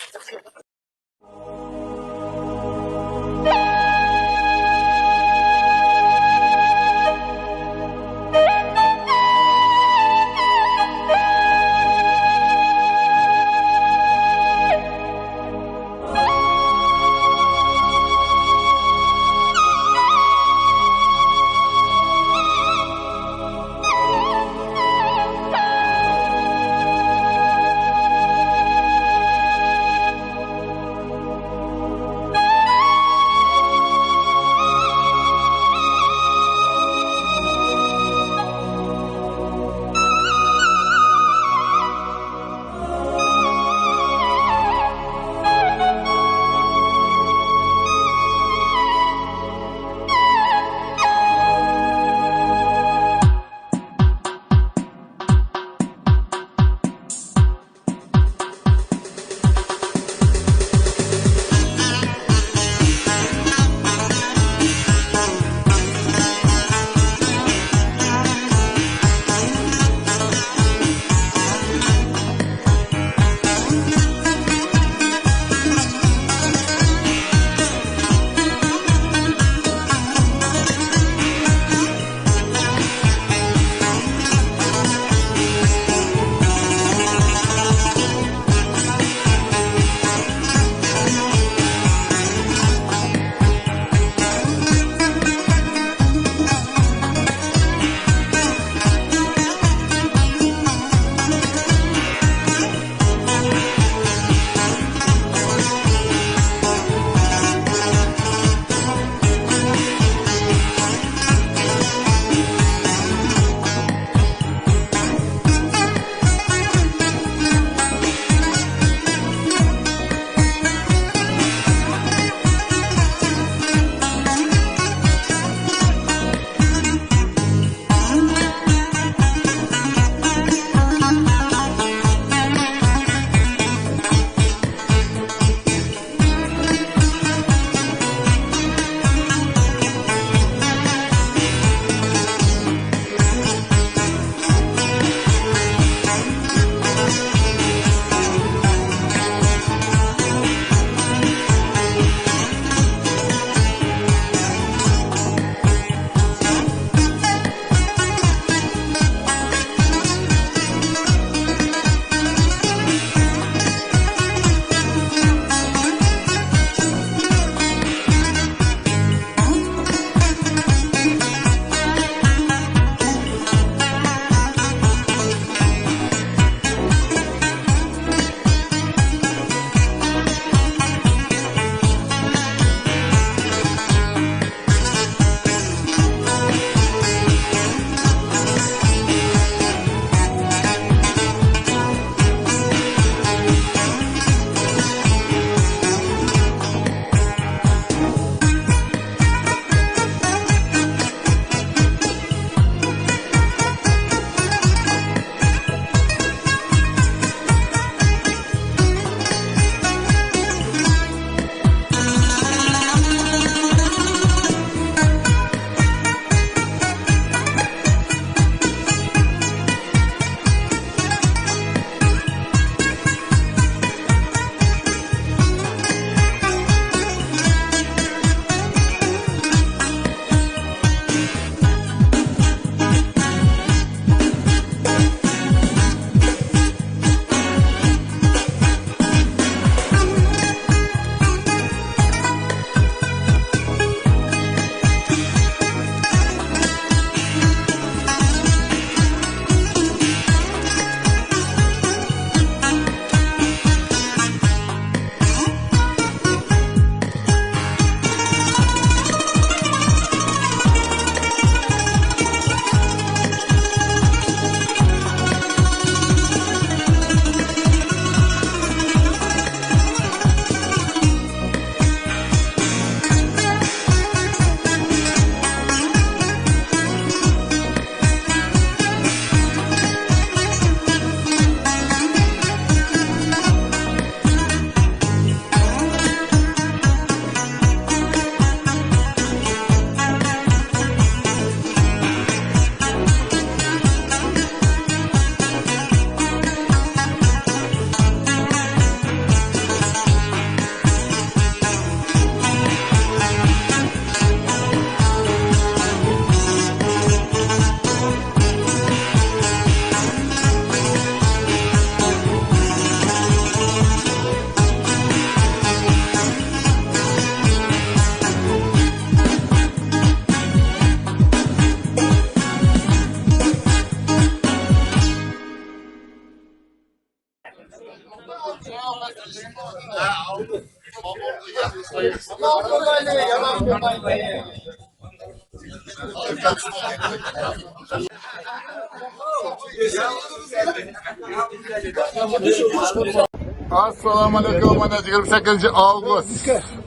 ئاسسالامۇ ئەلەيكۇم، مانا يىگىرمە سەككىزىنچى ئاۋغۇست،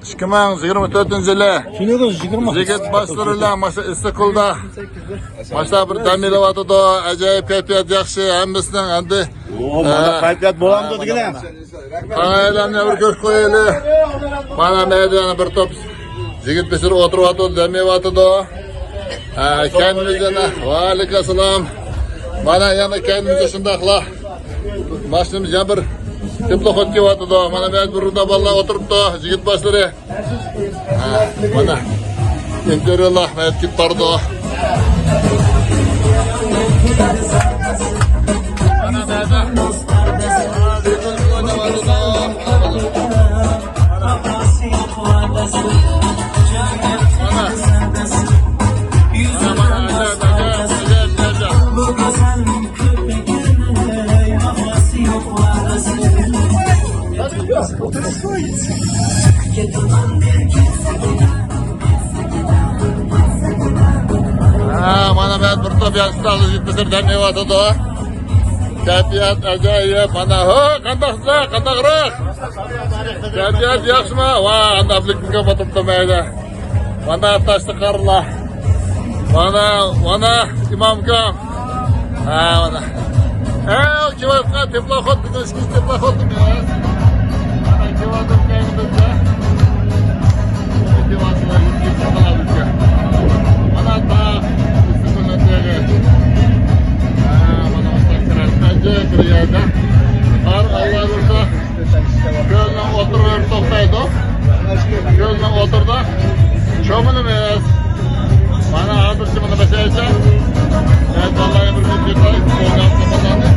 ئىككى مىڭ يىگىرمە تۆتىنچى يىلى يىگىت باشلىرى بىلەن ماشۇ ئىسسىقكۆلدە ماشۇ بىر دەم ئېلىۋاتىدۇ. ئاجايىپ كەيپىيات ياخشى ھەممىسىنىڭ ئەمدى. ئۇ، مانا ئە، كەيپىيات بولامدۇ دېگىنە؟ قارايلارنى بىر كۆرۈپ قويايلى. مانا مەيداندا بىر توپ يىگىت بېشىدا ئولتۇرۇۋاتىدۇ، دەم ئېلىۋاتىدۇ. ھە، كەينىمىزدە، ۋەئەلەيكۇم ئەسسالام. مانا يەنە كەينىمىزدە شۇنداقلا ماشىنىمىز يەنە بىر تېپلوخود كېلىۋاتىدۇ. مانا بۇ يەردە بىر رۇدا بالىلار ئولتۇرۇپتۇ، يىگىت باشلىرى. ھە، مانا ئىنتېرۋيۇلار مەيدانغا كېتىپ بارىدۇ. مانا بۇ يەردە. ھە، مانا مەن بىر توپ ياشلار يىگىت بېشىدا دەم ئېلىۋاتىدۇ. كەيپىيات ئاجايىپ، مانا، ھو، قانداقسىلەر، قانداقراق؟ كەيپىيات ياخشىمۇ؟ ۋا، ئانداق بىلىكنى كۆپ ئولتۇرۇپتۇ مەيدە. مانا تاشلىق قارىلار. مانا، مانا ئىمامكام. ھە، مانا. ئەي، كېلىۋاتقان تېپلوخود، بۈگۈن ئىككىنچى تېپلوخودىمىز. مانا كېلىۋاتىدۇ كەينىمىزدە. كېلىۋاتىدۇ، يۈز يۈز مانا بىزگە. مانا تاغ، ئۈستى بىلەن تېغى. ھە، مانا ئاشۇنداق كىرەر. ئەجەب بىر يەردە. بار، ئاللا بۇيرۇسا. كۆلنىڭ ئوتتۇرىدا توختايدۇ. كۆلنىڭ ئوتتۇرىدا چومۇلىمىز. مانا ھازىرچە مانا باشلايچە. مەن بالىلارغا بىر كۈن يىغلايمىز. ئويناپ بالىلارنى.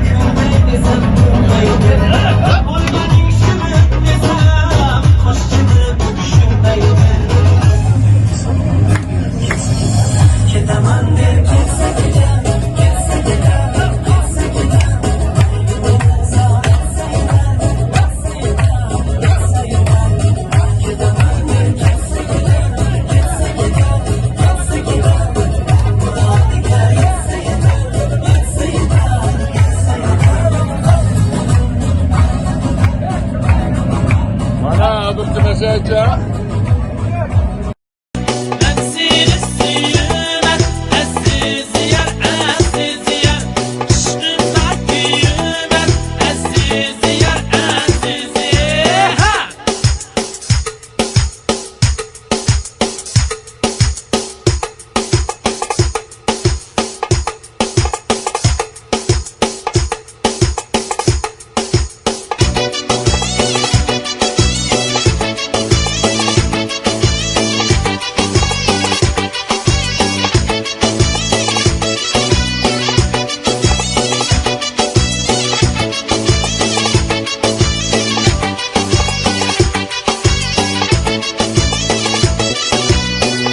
مانا ھازىرچە مەشەدە. مەن سېنى سۆيىمەن، ئەزىز يار، ئەزىز يار. ئىشقىمدا كۆيىمەن، ئەزىز يار، ئەزىز يار. ھا!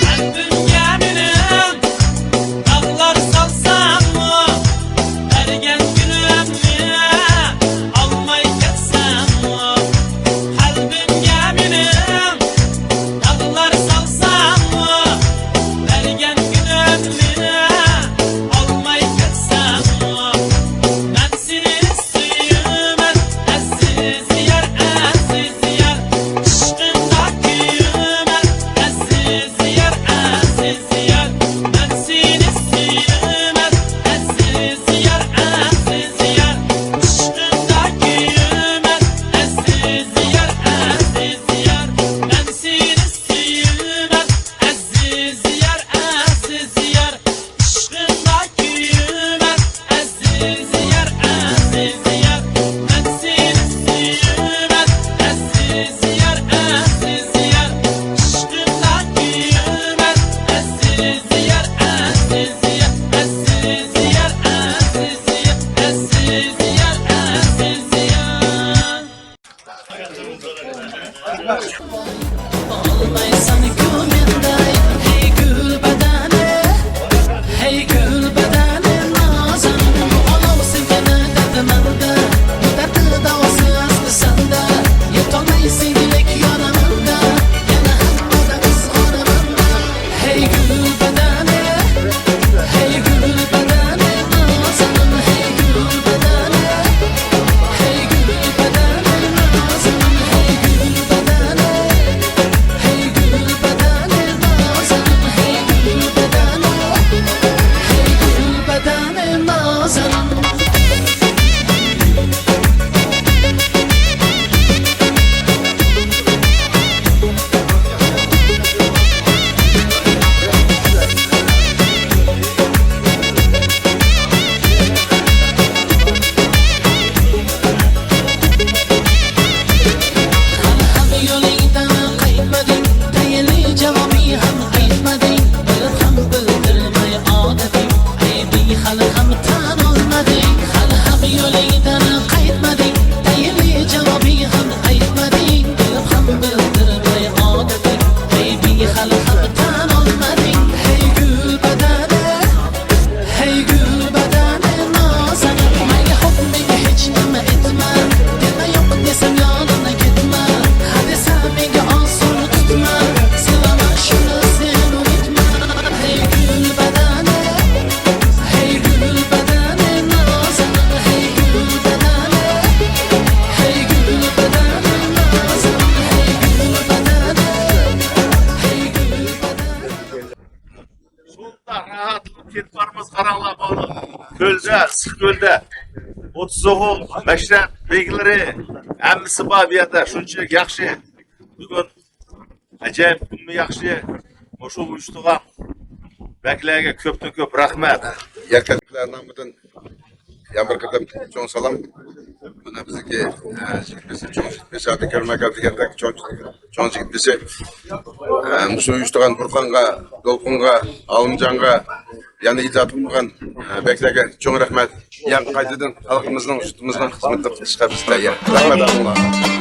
قەلبىمگە مېنىڭ داغلار سالساڭمۇ، بەرگەن گۈلۈمنى ئالماي كەتسەڭمۇ، قەلبىمگە مېنىڭ داغلار سالساڭمۇ، بەرگەن گۈلۈمنى ئالماي كەتسەڭمۇ، مەن سېنى سۆيىمەن، ئەزىز يار، ئەزىز يار. ئىشقىمدا كۆيىمەن، ئەزىز يار، ئەزىز يار. مەن سېنى سۆيىمەن، ئەزىز يار، ئەزىز يار. ئىشقىمدا كۆيىمەن، ئەزىز يار، ئەزىز يار. مەن سېنى سۆيىمەن، ئەزىز يار، ئەزىز يار. ئىشقىڭدا كۆيىمەن، ئەزىز يار، ئەزىز يار. مەن سېنى سۆيىمەن، ئەزىز يار، ئەزىز يار. ئىشقىڭدا كۆيىمەن، ئەزىز يار، ئەزىز يار. ئەزىز يار، ئەزىز يار. ئەزىز يار، ئەزىز يار. ئالمايسەن كۆڭلۈمدە، ھەي گۈل بەدەنى، ھەي گۈل بەدەنى نازەن. بۇ ئالاۋسىز يەنە دەردىمەندە، بۇ دەردى داۋاسىز ئىسسىقكۆلدە ئوتتۇز ئوغۇل، مەشرەپ بەگلىرى، ھەممىسى بار بۇ يەردە. شۇنچىلىك ياخشى. بۈگۈن ئاجايىپ كۈنمۇ ياخشى. مۇشۇ ئۇيۇشتۇرغان بەگلەرگە كۆپتىن كۆپ رەھمەت. يەركەنتلىكلەر نامىدىن يەنە بىر قېتىم چوڭ سالام. مانا بىزنىڭكى، ئە، جىگىتبېشى، چوڭ جىگىتبېشى، ئادىل كەرىم ئاكا دېگەندەك چوڭ، چوڭ جىگىتبېشى. ئە، مۇشۇ ئۇيۇشتۇرغان بۇرخانغا، دولقۇنغا، ئالىمجانغا، يەنە ئىجاد قىلغان، ئە، بەگلەرگە چوڭ رەھمەت. يەنە قايتىدىن خەلقىمىزنىڭ، يۇرتىمىزنىڭ خىزمىتىگە چىقىشقا بىز تەييار. رەھمەت ھەممىڭلارغا.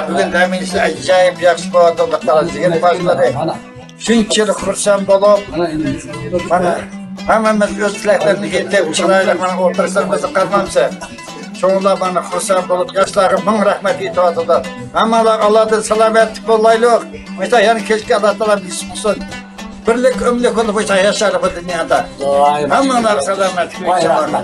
بۈگۈن دەم ئېلىشتا ئاجايىپ ياخشى بولۇۋاتىدۇ، قاراڭ، يىگىرمە باشلىرى. شۇنچىلىك خۇرسەن بولۇپ، مانا، ھەممىمىز ئۆز تىلەكلىرىنى ئېيتىپ، چىرايلىق مانا ئولتۇرۇشلىرىمىزنى قىلمامسىز؟ شۇڭلار مانا خۇرسەن بولۇپ، ياشلارغا مىڭ رەھمەت ئېيتىۋاتىدۇ. ھەممىڭلار ئاللادىن سالامەتلىك بولايلۇق. مۇشۇنداق يەنە كېلىشكە ئاللا تائالا نېسىپ قىلسۇن. بىرلىك، ئۆملۈك بولۇپ، مۇشۇنداق ياشايلى بۇ دۇنيادا. ھەممىڭلار سالامەتلىك، ئىنشائاللا.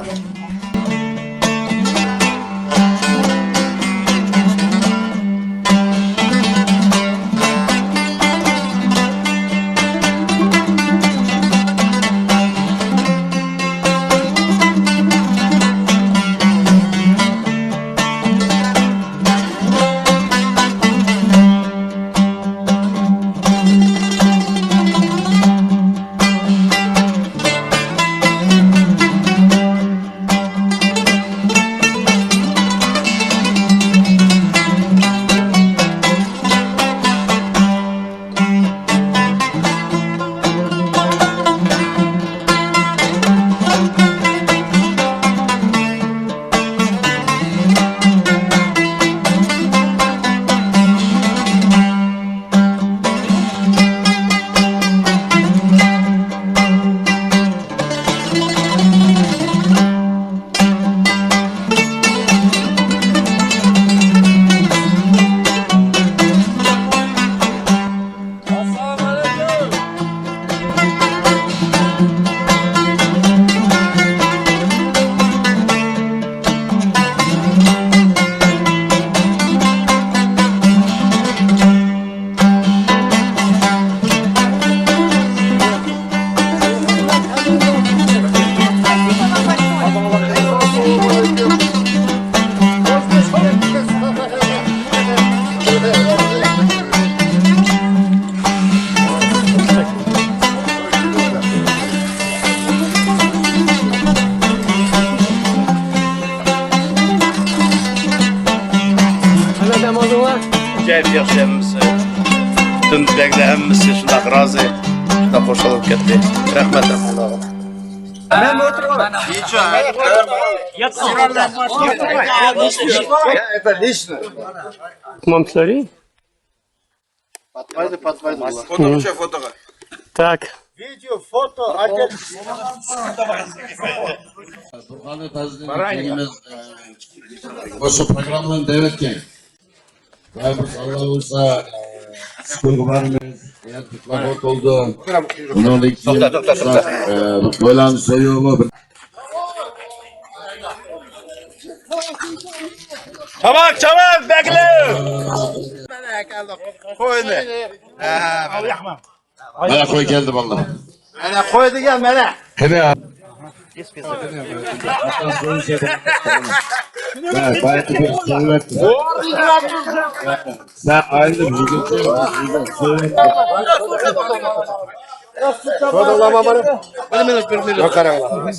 ئاجايىپ ياخشى ھەممىسى. پۈتۈن بەگلەر ھەممىسى شۇنداق رازى، شۇنداق خۇشال بولۇپ كەتتى. رەھمەت ھەممىڭلارغا. مەن ئولتۇرۇپ ئالىمەن. يا، это лично. Мамсари? پاتمايدۇ، پاتمايدۇ. فوتوغا چۈش، فوتوغا. Так. Видео, фото, отец. Burhanı tazmin ettiğimiz, e, bu programmanı davet etken. Ve biz Allah olsa, e, schoolga boramiz. Hayat kutlu oldu. Bundan to'xta, to'xta, to'xta. E, Boylan Soyumu. Tamam, tamam, bekle. Qo'yni. Ha, mana qo'y keldi, bo'ldi. Mana qo'y degan, mana. Qani. Mana, boyagi bir surat. Sen ayrı bir yigit. Mana, mana, bir minut, bir minut.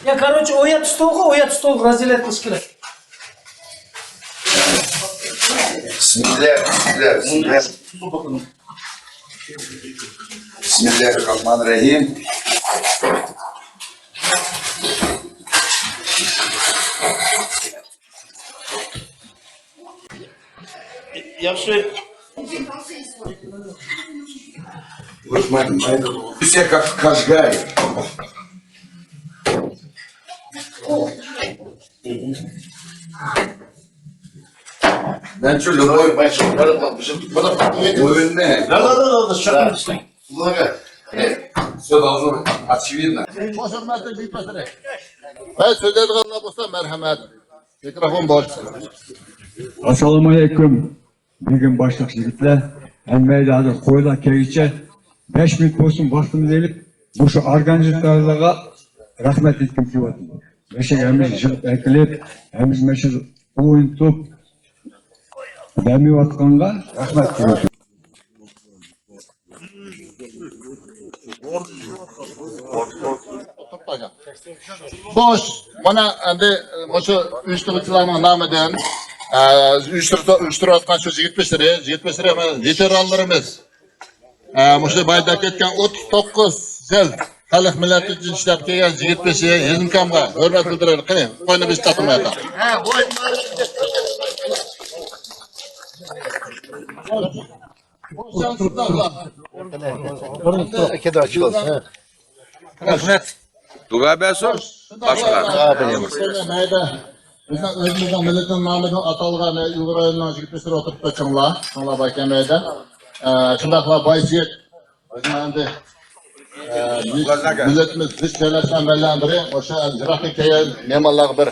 Ya, короче, o yat stolga, o yat stol разделять qilish kerak. Bismillah, bismillah, bismillah. Bismillahirrahmanirrahim. Yaxshi. Все как кашгай. Менчу любой oyunni. Да, да, да, да, да. Все должно быть очевидно. Qo'shilmaslik bitmaslik. Hey, so'zlaydiganlar bo'lsa, marhamat. Mikrofon bo'sh. Assalomu alaykum. Bugun boshliq yigitlar, hammaga hozir qo'ylar kelguncha besh minut bo'lsin vaqtimizni elib, bu shu organizatorlarga rahmat aytgim kelyapti. Mana shu hamma yig'ib kelib, hamma mana shu o'yin to'p bermayotganga rahmat kelyapti. Xo'sh, mana endi, e, shu uyushtiruvchilarning nomidan, e, uyushtirib, uyushtirayotgan shu yigit beshleri, yigit beshleri, mana, veteranlarimiz, e, shu boyda ketgan o'ttiz to'qqiz yil xalq millat uchun ishlab kelgan yigit beshi Yezimkamga hurmat bildiraylik. Qani, qo'yni biz taqdim aytamiz. Rahmet. Duva bersin. Başka. Mayda. Bizning o'zimizning millatning nomidan atalgan Uyg'ur ayolini yigit o'tiribdi, chinglar. Chinglar barkan mayda. Ee, shundoqla Boychek. Bizning endi, ee, millatimiz duch keladigan biri. O'sha yiroqqa kelgan mehmonlarga bir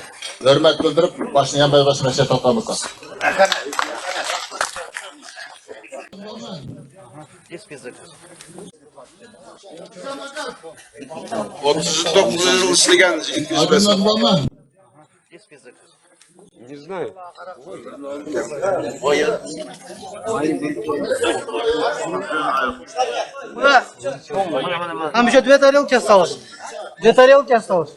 hurmat bildirib, boshini yanmay boshqa narsa topamiz. O'ttiz to'qqiz yil ishlagan yigit. Не знаю. Там еще две тарелки осталось. Две тарелки осталось.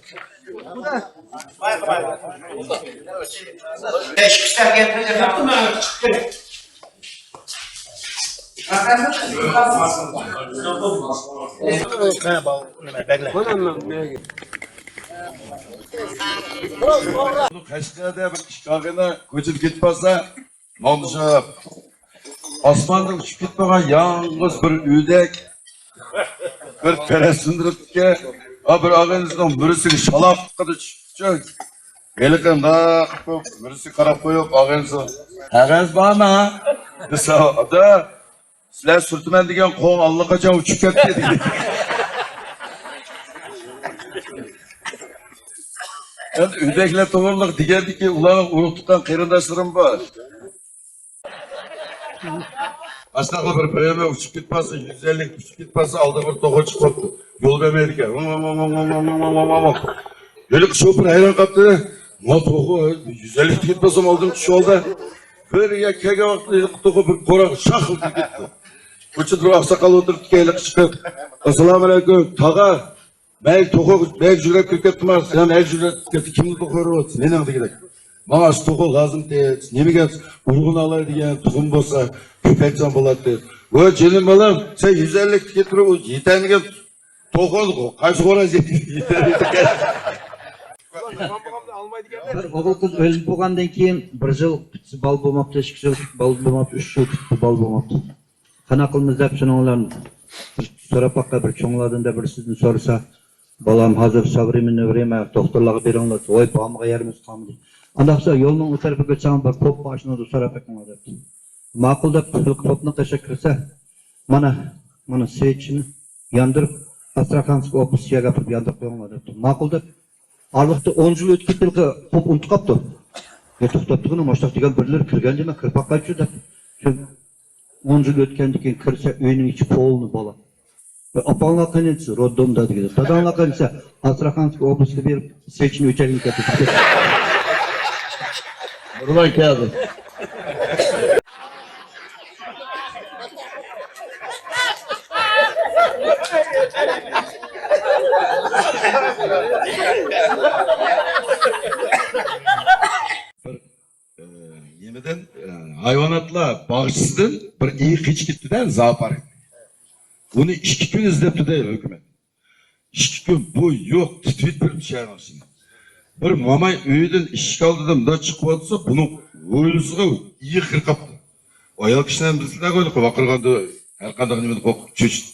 Qashqarda bir ishkoqini ko'chirib ketib qolsa, mana shu osmondan uchib ketib qolgan yolg'iz bir o'rdek bir tarasindiriqqa, a, bir og'aynisning birisiga shaloq qilib tushibdi. ھېلىقى مۇنداق قىلىپ، بىرسىگە قاراپ قويۇپ، ئاغىنىسى، «قەغەز بارمۇ؟» دېسە، «ئادا، سىلەر سۈرتىمەن دېگەن قوڭ ئاللىقاچان ئۇچۇپ كەتتى» دېدى. ئەمدى ئۆردەكلەر توغرىلىق دېگەندىكىن، ئۇلارنىڭ ئۇرۇق تۇغقان قېرىنداشلىرىمۇ بار. ئاشۇنداقلا بىر بىرەيلەن ئۇچۇپ كېتىپ قالسا، يۈز ئەللىك ئۇچۇپ كېتىپ قالسا، ئالدىغا بىر توخۇ چىقىپ قاپتۇ. يول بەرمەيدىكەن. ھېلىقى شوپۇر ھەيران قاپتۇ. «ما توخۇ يۈز ئەللىك كېتىپ قالسام ئالدىم چۈشۈۋالدى.» بىر يەر كەلگەن ۋاقىتتا ھېلىقى توخۇ بىر قوراققا شاخ كىرىپ كەتتى. كوچىدا بىر ئاقساقال ئولتۇرۇپتىكەن، ھېلىقى چىقىپ، «ئەسسالامۇئەلەيكۇم، تاغا.» «مەن توخۇ، مەن يۈگۈرۈپ كىرىپ كەتتىم، سەن ھەر يۈگۈرۈپ كەتتىڭ، كىمنى توخۇ ئۇرۇۋاتىسەن؟ مېنىڭ» دېگۈدەك. «ماڭا ئاشۇ توخۇ لازىم تېخى، نېمىگە ئۇرغىنى ئالاي دېگەن، تۇخۇم بولسا كۆپەيتسەم بولاتتى.» «ۋاي جېنىم بالام، سەن يۈز ئەللىك كېتىپ تۇرۇپ، يېتەلمىگەن توخۇ، قايسى خوراز يېدى؟ بىر ئوغۇل قىز ئۆلۈپ بولغاندىن كېيىن بىر يىل بالا بولماپتۇ، ئىككى يىل بالا بولماپتۇ، ئۈچ يىل بالا بولماپتۇ. قانداق قىلىمىز دەپ شۇنىڭ بىلەن بىر سوراپ باققان بىر چوڭلاردىن دە بىرسىدىن سورىسا، بالام، ھازىر سابرىمىنى بېرىمەن، دوختۇرلارغا بېرىڭلار، ۋاي، بارمىغان يېرىمىز قالمىدى. ئانداق بولسا يولنىڭ ئۇ تەرىپىگە ئۆتسەڭ بىر پوپ بار، شۇنىڭدا سوراپ بېقىڭلار دەپتۇ. ماقۇل دەپ، ھېلىقى پوپنىڭ قېشىغا كىرسە، مانا، مانا سۋېچنى ياندۇرۇپ، ئاستراخانسكىي ئوبلاستقا ئاپىرىپ ياندۇرۇپ قويۇڭلار دەپتۇ. ماقۇل دەپ، ئارىلىقتا ئون يىل ئۆتۈپ كەتتى، ھېلىقى پوپ ئۇنتۇپ قاپتۇ. يا توختاپ تۇرغىنە، ماشۇنداق دېگەن بىرلىرى كىرگەندە مەن كىرىپ باقايچۇ دەپ. شۇ ئون يىل ئۆتكەندىن كېيىن كىرسە، ئۆينىڭ ئىچى پولنى بالا. ئاپاڭلار قېنى دېسە، روددومدا دېگەن. داداڭلار قېنى دېسە، ئاستراخانسكىي ئوبلاستقا بېرىپ، سېچىنى ئۆچەرگىلى كەتتى. نۇرمان كەلدى. بىر، ئە، نېمىدىن، ئە، ھايۋاناتلار باغچىسىدىن بىر ئېيىق قېچىپ كېتىپتۇ-دە، زوپارك. بۇنى ئىككى كۈن ئىزدەپتۇ-دە ھۆكۈمەت. ئىككى كۈن بۇ يوق، تىترىتىپ بېرىپتۇ شەھەرنىڭ ئىچىنى. بىر ماماي ئۆيدىن ئىشىك ئالدىدا مۇنداق چىقىۋاتسا، بۇنىڭ ھويلىسىغا ئېيىق كىرىپ قاپتۇ. ئايال كىشىلەر بىلىسىلەر غۇ، ۋارقىرىغاندا ھەر قانداق نېمىدىن قورقۇپ چۆچۈپ.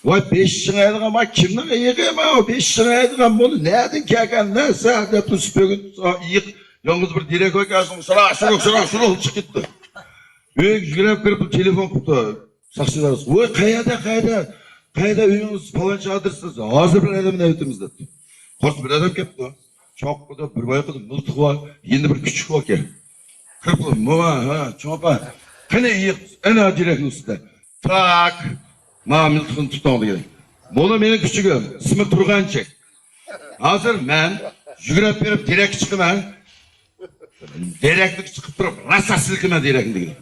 ۋاي، بېشىڭ ئەيدىغان، ما كىمنىڭ ئېيىقى، ما بېشىڭ ئەيدىغان، بۇنى نەدىن كەلگەن نەرسە دەپ تۇرسا، بۈگۈن ئېيىق يالغۇز بىر دېرەك ۋاكاسىنىڭ شۇراق، شۇرۇق، شۇراق، شۇرۇق چىقىپ كېتىپتۇ. ئۆيگە يۈگۈرۈپ كىرىپ تېلېفون قىپتۇ. ساقچىلار، ۋوي، قەيەردە، قەيەردە، قەيەردە ئۆيىڭىز، پالانچى ئادرېستا، ھازىر بىر ئادەمنى ئەۋېتىمىز دەپتۇ. قارىسا بىر ئادەم كەپتۇ. چوققىدا بىر بايقىدا مىلتىقى بار، يېنىدا بىر كۈچۈكى بار ئىكەن. كىرىپ، موما، ھە، چوڭ ئاپا، قېنى ئېيىق، ئەنە دېرەكنىڭ ئۈستىدە. تاك، ما مىلتىقىنى تۇتۇڭ دېگەن. مانا مېنىڭ كۈچۈكۈم، ئىسمى تۇرغانچى. ھازىر مەن يۈگۈرۈپ بېرىپ دېرەككە چىقىمەن. دېرەكتىن چىقىپ تۇرۇپ، راسا سىلكىمە دېرەكنى دېگەن.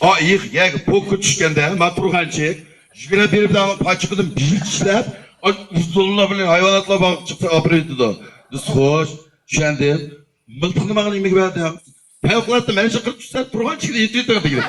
ئا، ئېيىق يەرگە پوكقا چۈشكەندە، ما تۇرغانچە، يۈگۈرۈپ بېرىپ، داۋان پاچىقىدىن بېلىك چىشلەپ، ئۇزۇنلار بىلەن ھايۋاناتلار باغقا چىقسا ئاپىرىۋېتىدۇ. بىز، خوش، چۈشەندىم. مىلتىقنى ماڭا نېمىگە بەردىڭ؟ پەۋقۇلئاددە مەن چاقىرىپ چۈشسە، تۇرغان چىكىدە يېتىۋېتىڭ دېگەن.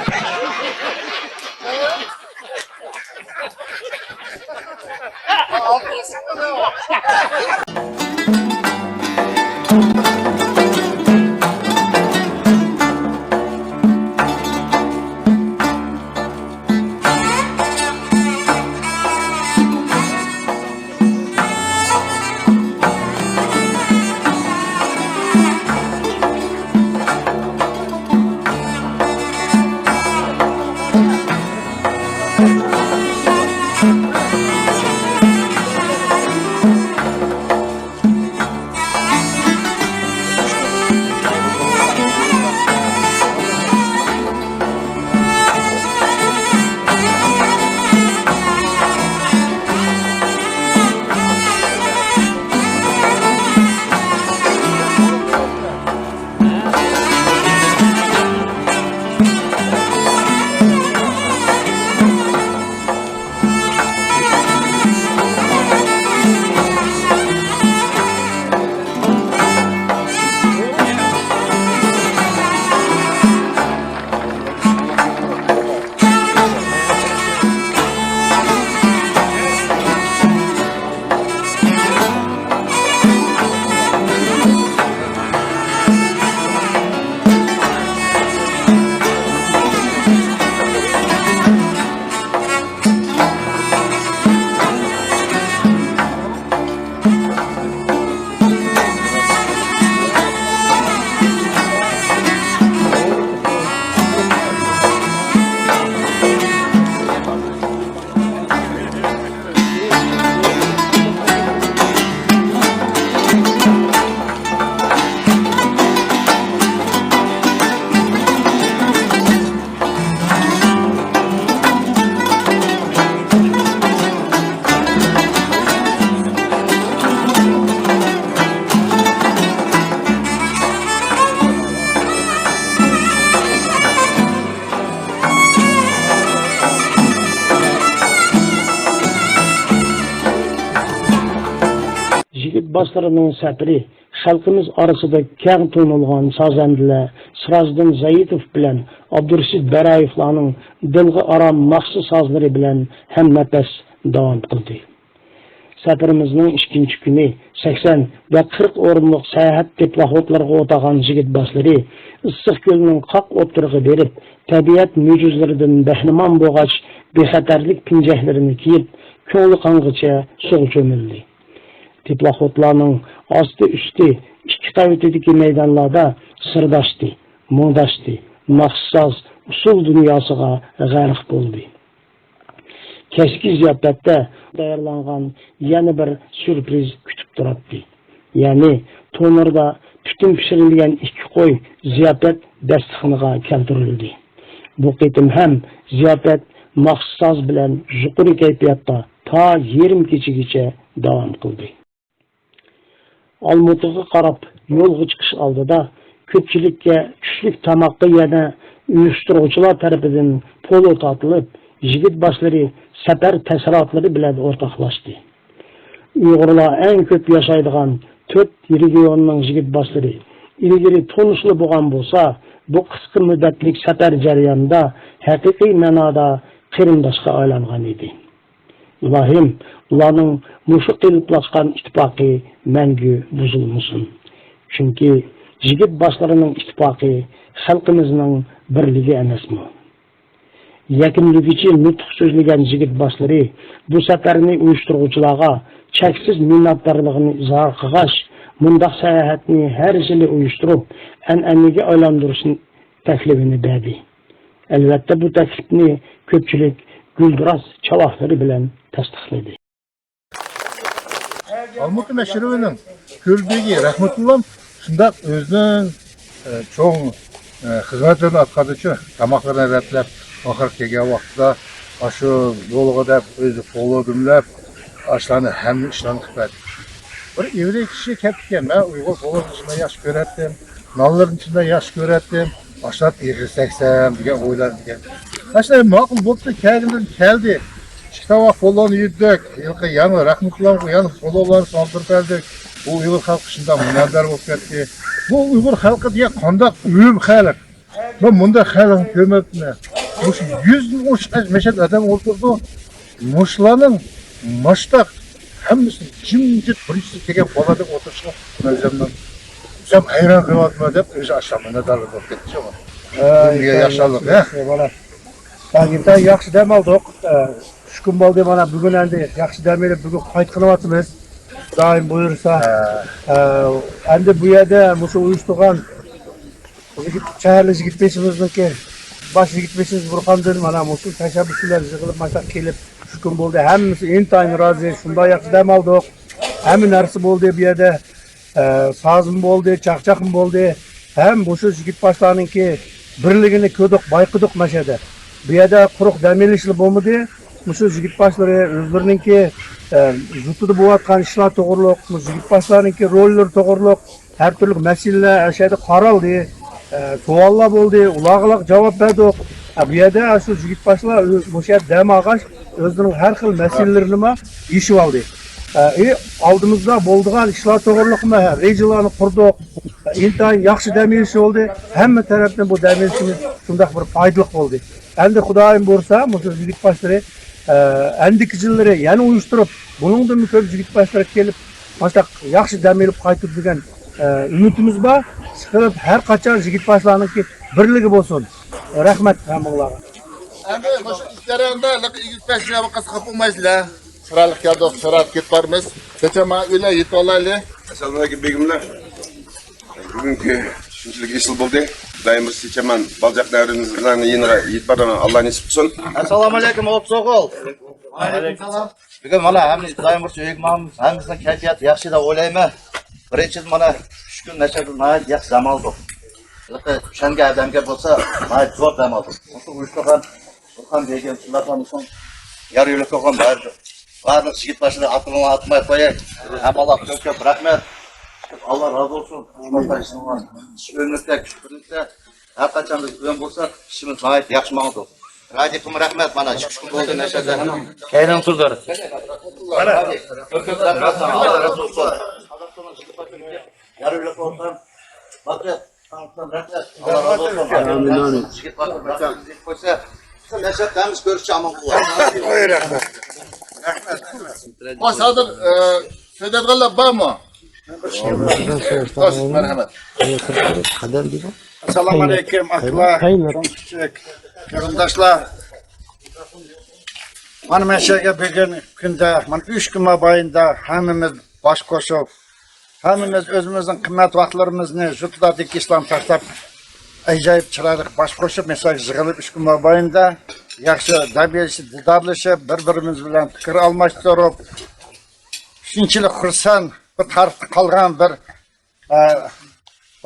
يىگىت باشلىرىنىڭ سەپىرى، خەلقىمىز ئارىسىدا كەڭ تونۇلغان سازەندىلەر سىراجىدىن زايىتوف بىلەن ئابدۇرېشىت بەرايېۋلارنىڭ دىلغا ئارام ناخشا سازلىرى بىلەن ھەمنەپەس داۋام قىلدى. سەپىرىمىزنىڭ ئىككىنچى كۈنى سەكسەن ۋە قىرىق ئورۇنلۇق ساياھەت تېپلاخوتلىرىغا ئولتۇرغان يىگىت باشلىرى ئىسسىق كۆلنىڭ قاق ئوتتۇرىغا بېرىپ، تەبىئەت مۆجىزىلىرىدىن بەھرىمەن بولغاچ، بىخەتەرلىك پىنجەكلىرىنى كىيىپ، كۆڭلى قانغىچە سۇغا چۆمۈلدى. تېپلاخوتلارنىڭ ئاستى-ئۈستى ئىككى قەۋىتىدىكى مەيدانلاردا سىرداشتى، مۇڭداشتى، ناخشا-ساز، ئۇسسۇل دۇنياسىغا غەرق بولدى. كەچلىكى زىياپەتتە تەييارلانغان يەنە بىر سۈرپرىز كۈتۈپ تۇراتتى. يەنى تونۇردا پۈتۈن پىشۇرۇلغان ئىككى قوي زىياپەت داستىخىنىغا كەلتۈرۈلدى. بۇ قېتىم ھەم زىياپەت مەخسۇس ساز بىلەن يۇقىرى كەيپىياتتا تا يېرىم كېچىگىچە داۋام قىلدى. ئالمۇتىغا قاراپ يولغا چىقىش ئالدىدا كۆپچىلىككە چۈشلۈك تاماققا يەنە ئۇيۇشتۇرغۇچىلار تەرىپىدىن پولۇ تارتىلىپ، يىگىت باشلىرى سەپەر تەسىراتلىرى بىلەن ئورتاقلاشتى. ئۇيغۇرلار ئەڭ كۆپ ياشايدىغان تۆت رېگىيوننىڭ يىگىت باشلىرى ئىلگىرى تونۇشلا بولغان بولسا، بۇ قىسقا مۇددەتلىك سەپەر جەريانىدا ھەقىقىي مەنادا قېرىنداشقا ئايلانغان ئىدى. ئىلاھىم، ئۇلارنىڭ مۇشۇ قېلىپلاشقان ئىتتىپاقى مەڭگۈ بۇزۇلمىسۇن. چۈنكى يىگىت باشلىرىنىڭ ئىتتىپاقى خەلقىمىزنىڭ بىرلىكى ئەمەسمۇ؟ يەكۈنلىگۈچى نۇتۇق سۆزلىگەن يىگىت باشلىرى بۇ سەپەرنى ئۇيۇشتۇرغۇچىلارغا چەكسىز مىننەتدارلىقىنى ئىزھار قىلغاچ، مۇنداق ساياھەتنى ھەر يىلى ئۇيۇشتۇرۇپ، ئەنئەنىگە ئايلاندۇرۇشنى تەكلىپىنى بەردى. ئەلۋەتتە، بۇ تەكلىپنى كۆپچىلىك گۈلدۈراس چاۋاكلىرى بىلەن تەستىقلىدى. ئالمۇتا مەشرىپىنىڭ كۆلبېگى رەھمەتۇللام شۇنداق ئۆزىنىڭ، ئە، چوڭ، ئە، خىزمەتلىرىنى ئاتقاندىچۇ، تاماقلىرىنى رەتلەپ، ئاخىرى كەلگەن ۋاقتىدا ئاشۇ يولغا دەپ ئۆزى پولۇ دۈملەپ، ئاشۇلارنى ھەممە ئىشلارنى قىلىپ بەردى. بىر ئىۋرىي كىشى كەپتىكەن، مەن ئۇيغۇر پولۇنى شۇنداق ياخشى كۆرەتتىم، نانلىرىنى شۇنداق ياخشى كۆرەتتىم، ئاشۇلارنى ئېغىز تەگسەم دېگەن ئويلار دېگەن. ئاشۇنداق ماقۇل بوپتۇ، كەلگىنىدىن كەلدى. ئىككى تاۋاق پولۇنى يېدۇق، ھېلىقى يەنە رەھمەتۇللامغا يەنە پولۇنلارنى سالدۇرۇپ بەردۇق. بۇ ئۇيغۇر خەلقى شۇنداق مىننەتدار بولۇپ كەتتى. بۇ ئۇيغۇر خەلقى دېگەن قانداق ئۆم خەلق. مەن مۇنداق خەلقنى كۆرمەپتىمەن. مۇشۇ يۈزدىن ئوشۇق مەشەدە ئادەم ئولتۇرىدۇ. مۇشۇلارنىڭ ماشتاق ھەممىسى جىمجىت بىرىنچىسى كەلگەن بالىدەك ئولتۇرۇشىغا مەن ئۆزۈمنىڭ ئۆزۈم ھەيران قېلىۋاتىمەن دەپ ئۆزى ئاشۇ مىننەتدارلىق بولۇپ كەتتى شۇ. ھە، بۇ دېگەن ياشانلىق، ھە؟ ئىنتايىن ياخشى دەم ئالدۇق. ئە، ئۈچ كۈن بولدى، مانا بۈگۈن ئەمدى ياخشى دەم ئېلىپ، بۈگۈن قايتقىلى ئاتىمىز. خۇدايىم بۇيرۇسا. ھە. ئە، ئەمدى بۇ يەردە مۇشۇ ئۇيۇشتۇرغان يىگىت، شەھەرلىك يىگىت بېشىمىزنىڭكى، باش يىگىت بېشىمىز بۇرخاندىن مانا مۇشۇ تەشەببۇس بىلەن يىغىلىپ، ماشۇنداق كېلىپ، ئۈچ كۈن بولدى. ھەممىسى ئىنتايىن رازى، شۇنداق ياخشى دەم ئالدۇق. ھەممە نەرسە بولدى بۇ يەردە. ئە، سازمۇ بولدى، چاقچاقمۇ بولدى. ھەم مۇشۇ يىگىت باشلارنىڭكى بىرلىكىنى كۆردۇق، بايقىدۇق مەشەدە. بۇ يەردە قۇرۇق دەم ئېلىشلا بولمىدى. مۇشۇ يىگىت باشلىرى ئۆزلىرىنىڭكى، ئە، يۇرتىدا بولۇۋاتقان ئىشلار توغرۇلۇق، مۇشۇ يىگىت باشلارنىڭكى روللىرى توغرۇلۇق، ھەر تۈرلۈك مەسىلىلەر ئەشەدە قارالدى. ئە، سوئاللار بولدى، ئۇلارغىلا جاۋاب بەردۇق. ئە، بۇ يەردە شۇ يىگىت باشلار ئۆ-، مۇشۇ يەردە دەم ئالغاچ، ئۆزلىرىنىڭ ھەر خىل مەسىلىلىرىنىمۇ يېشىۋالدى. ئە، ئى، ئالدىمىزدا بولىدىغان ئىشلار توغرۇلۇقمۇ رېجىلارنى قۇردۇق. ئە، ئىنتايىن ياخشى دەم ئېلىش بولدى. ھەممە تەرەپتىن بۇ دەم ئېلىشىمىز شۇنداق بىر پايدىلىق بولدى. ئەمدى خۇدايىم بۇيرۇسا، مۇشۇ يىگىت باشلىرى، ئە، ئەندىكى يىللىرى يەنە ئۇيۇشتۇرۇپ، بۇنىڭدىنمۇ كۆپ يىگىت باشلىرى كېلىپ، ماشۇنداق ياخشى دەم ئېلىپ قايتىدۇ دېگەن، ئە، ئۈمىدىمىز بار. ئىشقىلىپ، ھەر قاچان يىگىت باشلارنىڭكى بىرلىكى بولسۇن. رەھمەت ھەممىڭلارغا. ئەمدى مۇشۇ ئىش جەريانىدا يىگىت باشلار قاپقۇمايسىلەر. چىرايلىق كەلدۇق، چىرايلىق كېتىپ بارىمىز. چېچەن مانا ئۆيلەر يېتىپ ئالايلى. ئەسسالامۇئەلەيكۇم بېگىملەر. بۈگۈنكى شۇنچىلىك ئېسىل بولدى. خۇدايىم بۇيرۇسا چېچەن بالىچاق دەۋرىمىزنىڭ يېنىغا يېتىپ بارىدىغان ئاللا نېسىپ قىلسۇن. ئەسسالامۇئەلەيكۇم، ئوپسوغۇل. ۋەئەلەيكۇم سالام. بۈگۈن مانا ھەممە خۇدايىم بۇيرۇسا ئۆيگە ماڭىمىز. ھەممىمىزنىڭ كەيپىياتى ياخشى دەپ ئويلايمەن. بىرىنچىدىن، مانا ئۈچ كۈن مەشەدە ناھايىتى ياخشى دەم ئالدۇق. ھېلىقى چۈشەنگەن ئادەمگە بولسا ناھايىتى زور دەم ئالدۇق. ئۇيۇشتۇرغان ئۇرخان بېگىم، شۇنداقلا مۇشۇ يار يۆلەك بولغان بار، بارلىق يىگىت باشلىرى ئاتىلىرىنى ئاتىماي قوياي. ھەم ئاللا كۆپ كۆپ رەھمەت. ئاللا رازى بولسۇن. ئىش ئۆمىكتە، كۈچ بىرلىكتە. ھەر قاچان بىز ئۆم بولساق، ئىشىمىز ناھايىتى ياخشى ماڭىدۇ. راجىققىمۇ رەھمەت، مانا ئىككى ئۈچ كۈن بولدى نەشەدە. كەينىڭ سۇزار. مانا كۆپ كۆپ رەھمەت ساڭا. ئاللا رازى بولسۇن. يار يۆلەك بولغان. باتىر. ئامىن، ئامىن. يىگىت باتىر، باتىر يىگىت قويسا، بىزنىڭ نەشەت ھەممىسى كۆرۈشچە ئامان قۇللار. ۋاي، رەھمەت. رەھمەت. خوش، ھازىر، ئە، سۆزلەيدىغانلار بارمۇ؟ خوش، مەرھەمەت. ئەسسالامۇ ئەلەيكۇم، ئاكىلار، چوڭ كىچىك قېرىنداشلار. مانا، مەن شۇ يەرگە بۈگۈن كۈندە، مانا، ئۈچ كۈن مابەينىدە ھەممىمىز باش قوشۇپ، ھەممىمىز ئۆزىمىزنىڭ قىممەت ۋاقىتلىرىمىزنى، ژۇتىدىكى ئىشلارنى تاشلاپ، ئەجايىپ چىرايلىق باش قوشۇپ، مىسالغا يىغىلىپ، ئۈچ كۈن مابەينىدە ياخشى دەم ئېلىشىپ، دىدارلىشىپ، بىر-بىرىمىز بىلەن پىكىر ئالماشتۇرۇپ، شۇنچىلىك خۇرسەن، بىر تارىختا قالغان بىر، ئە،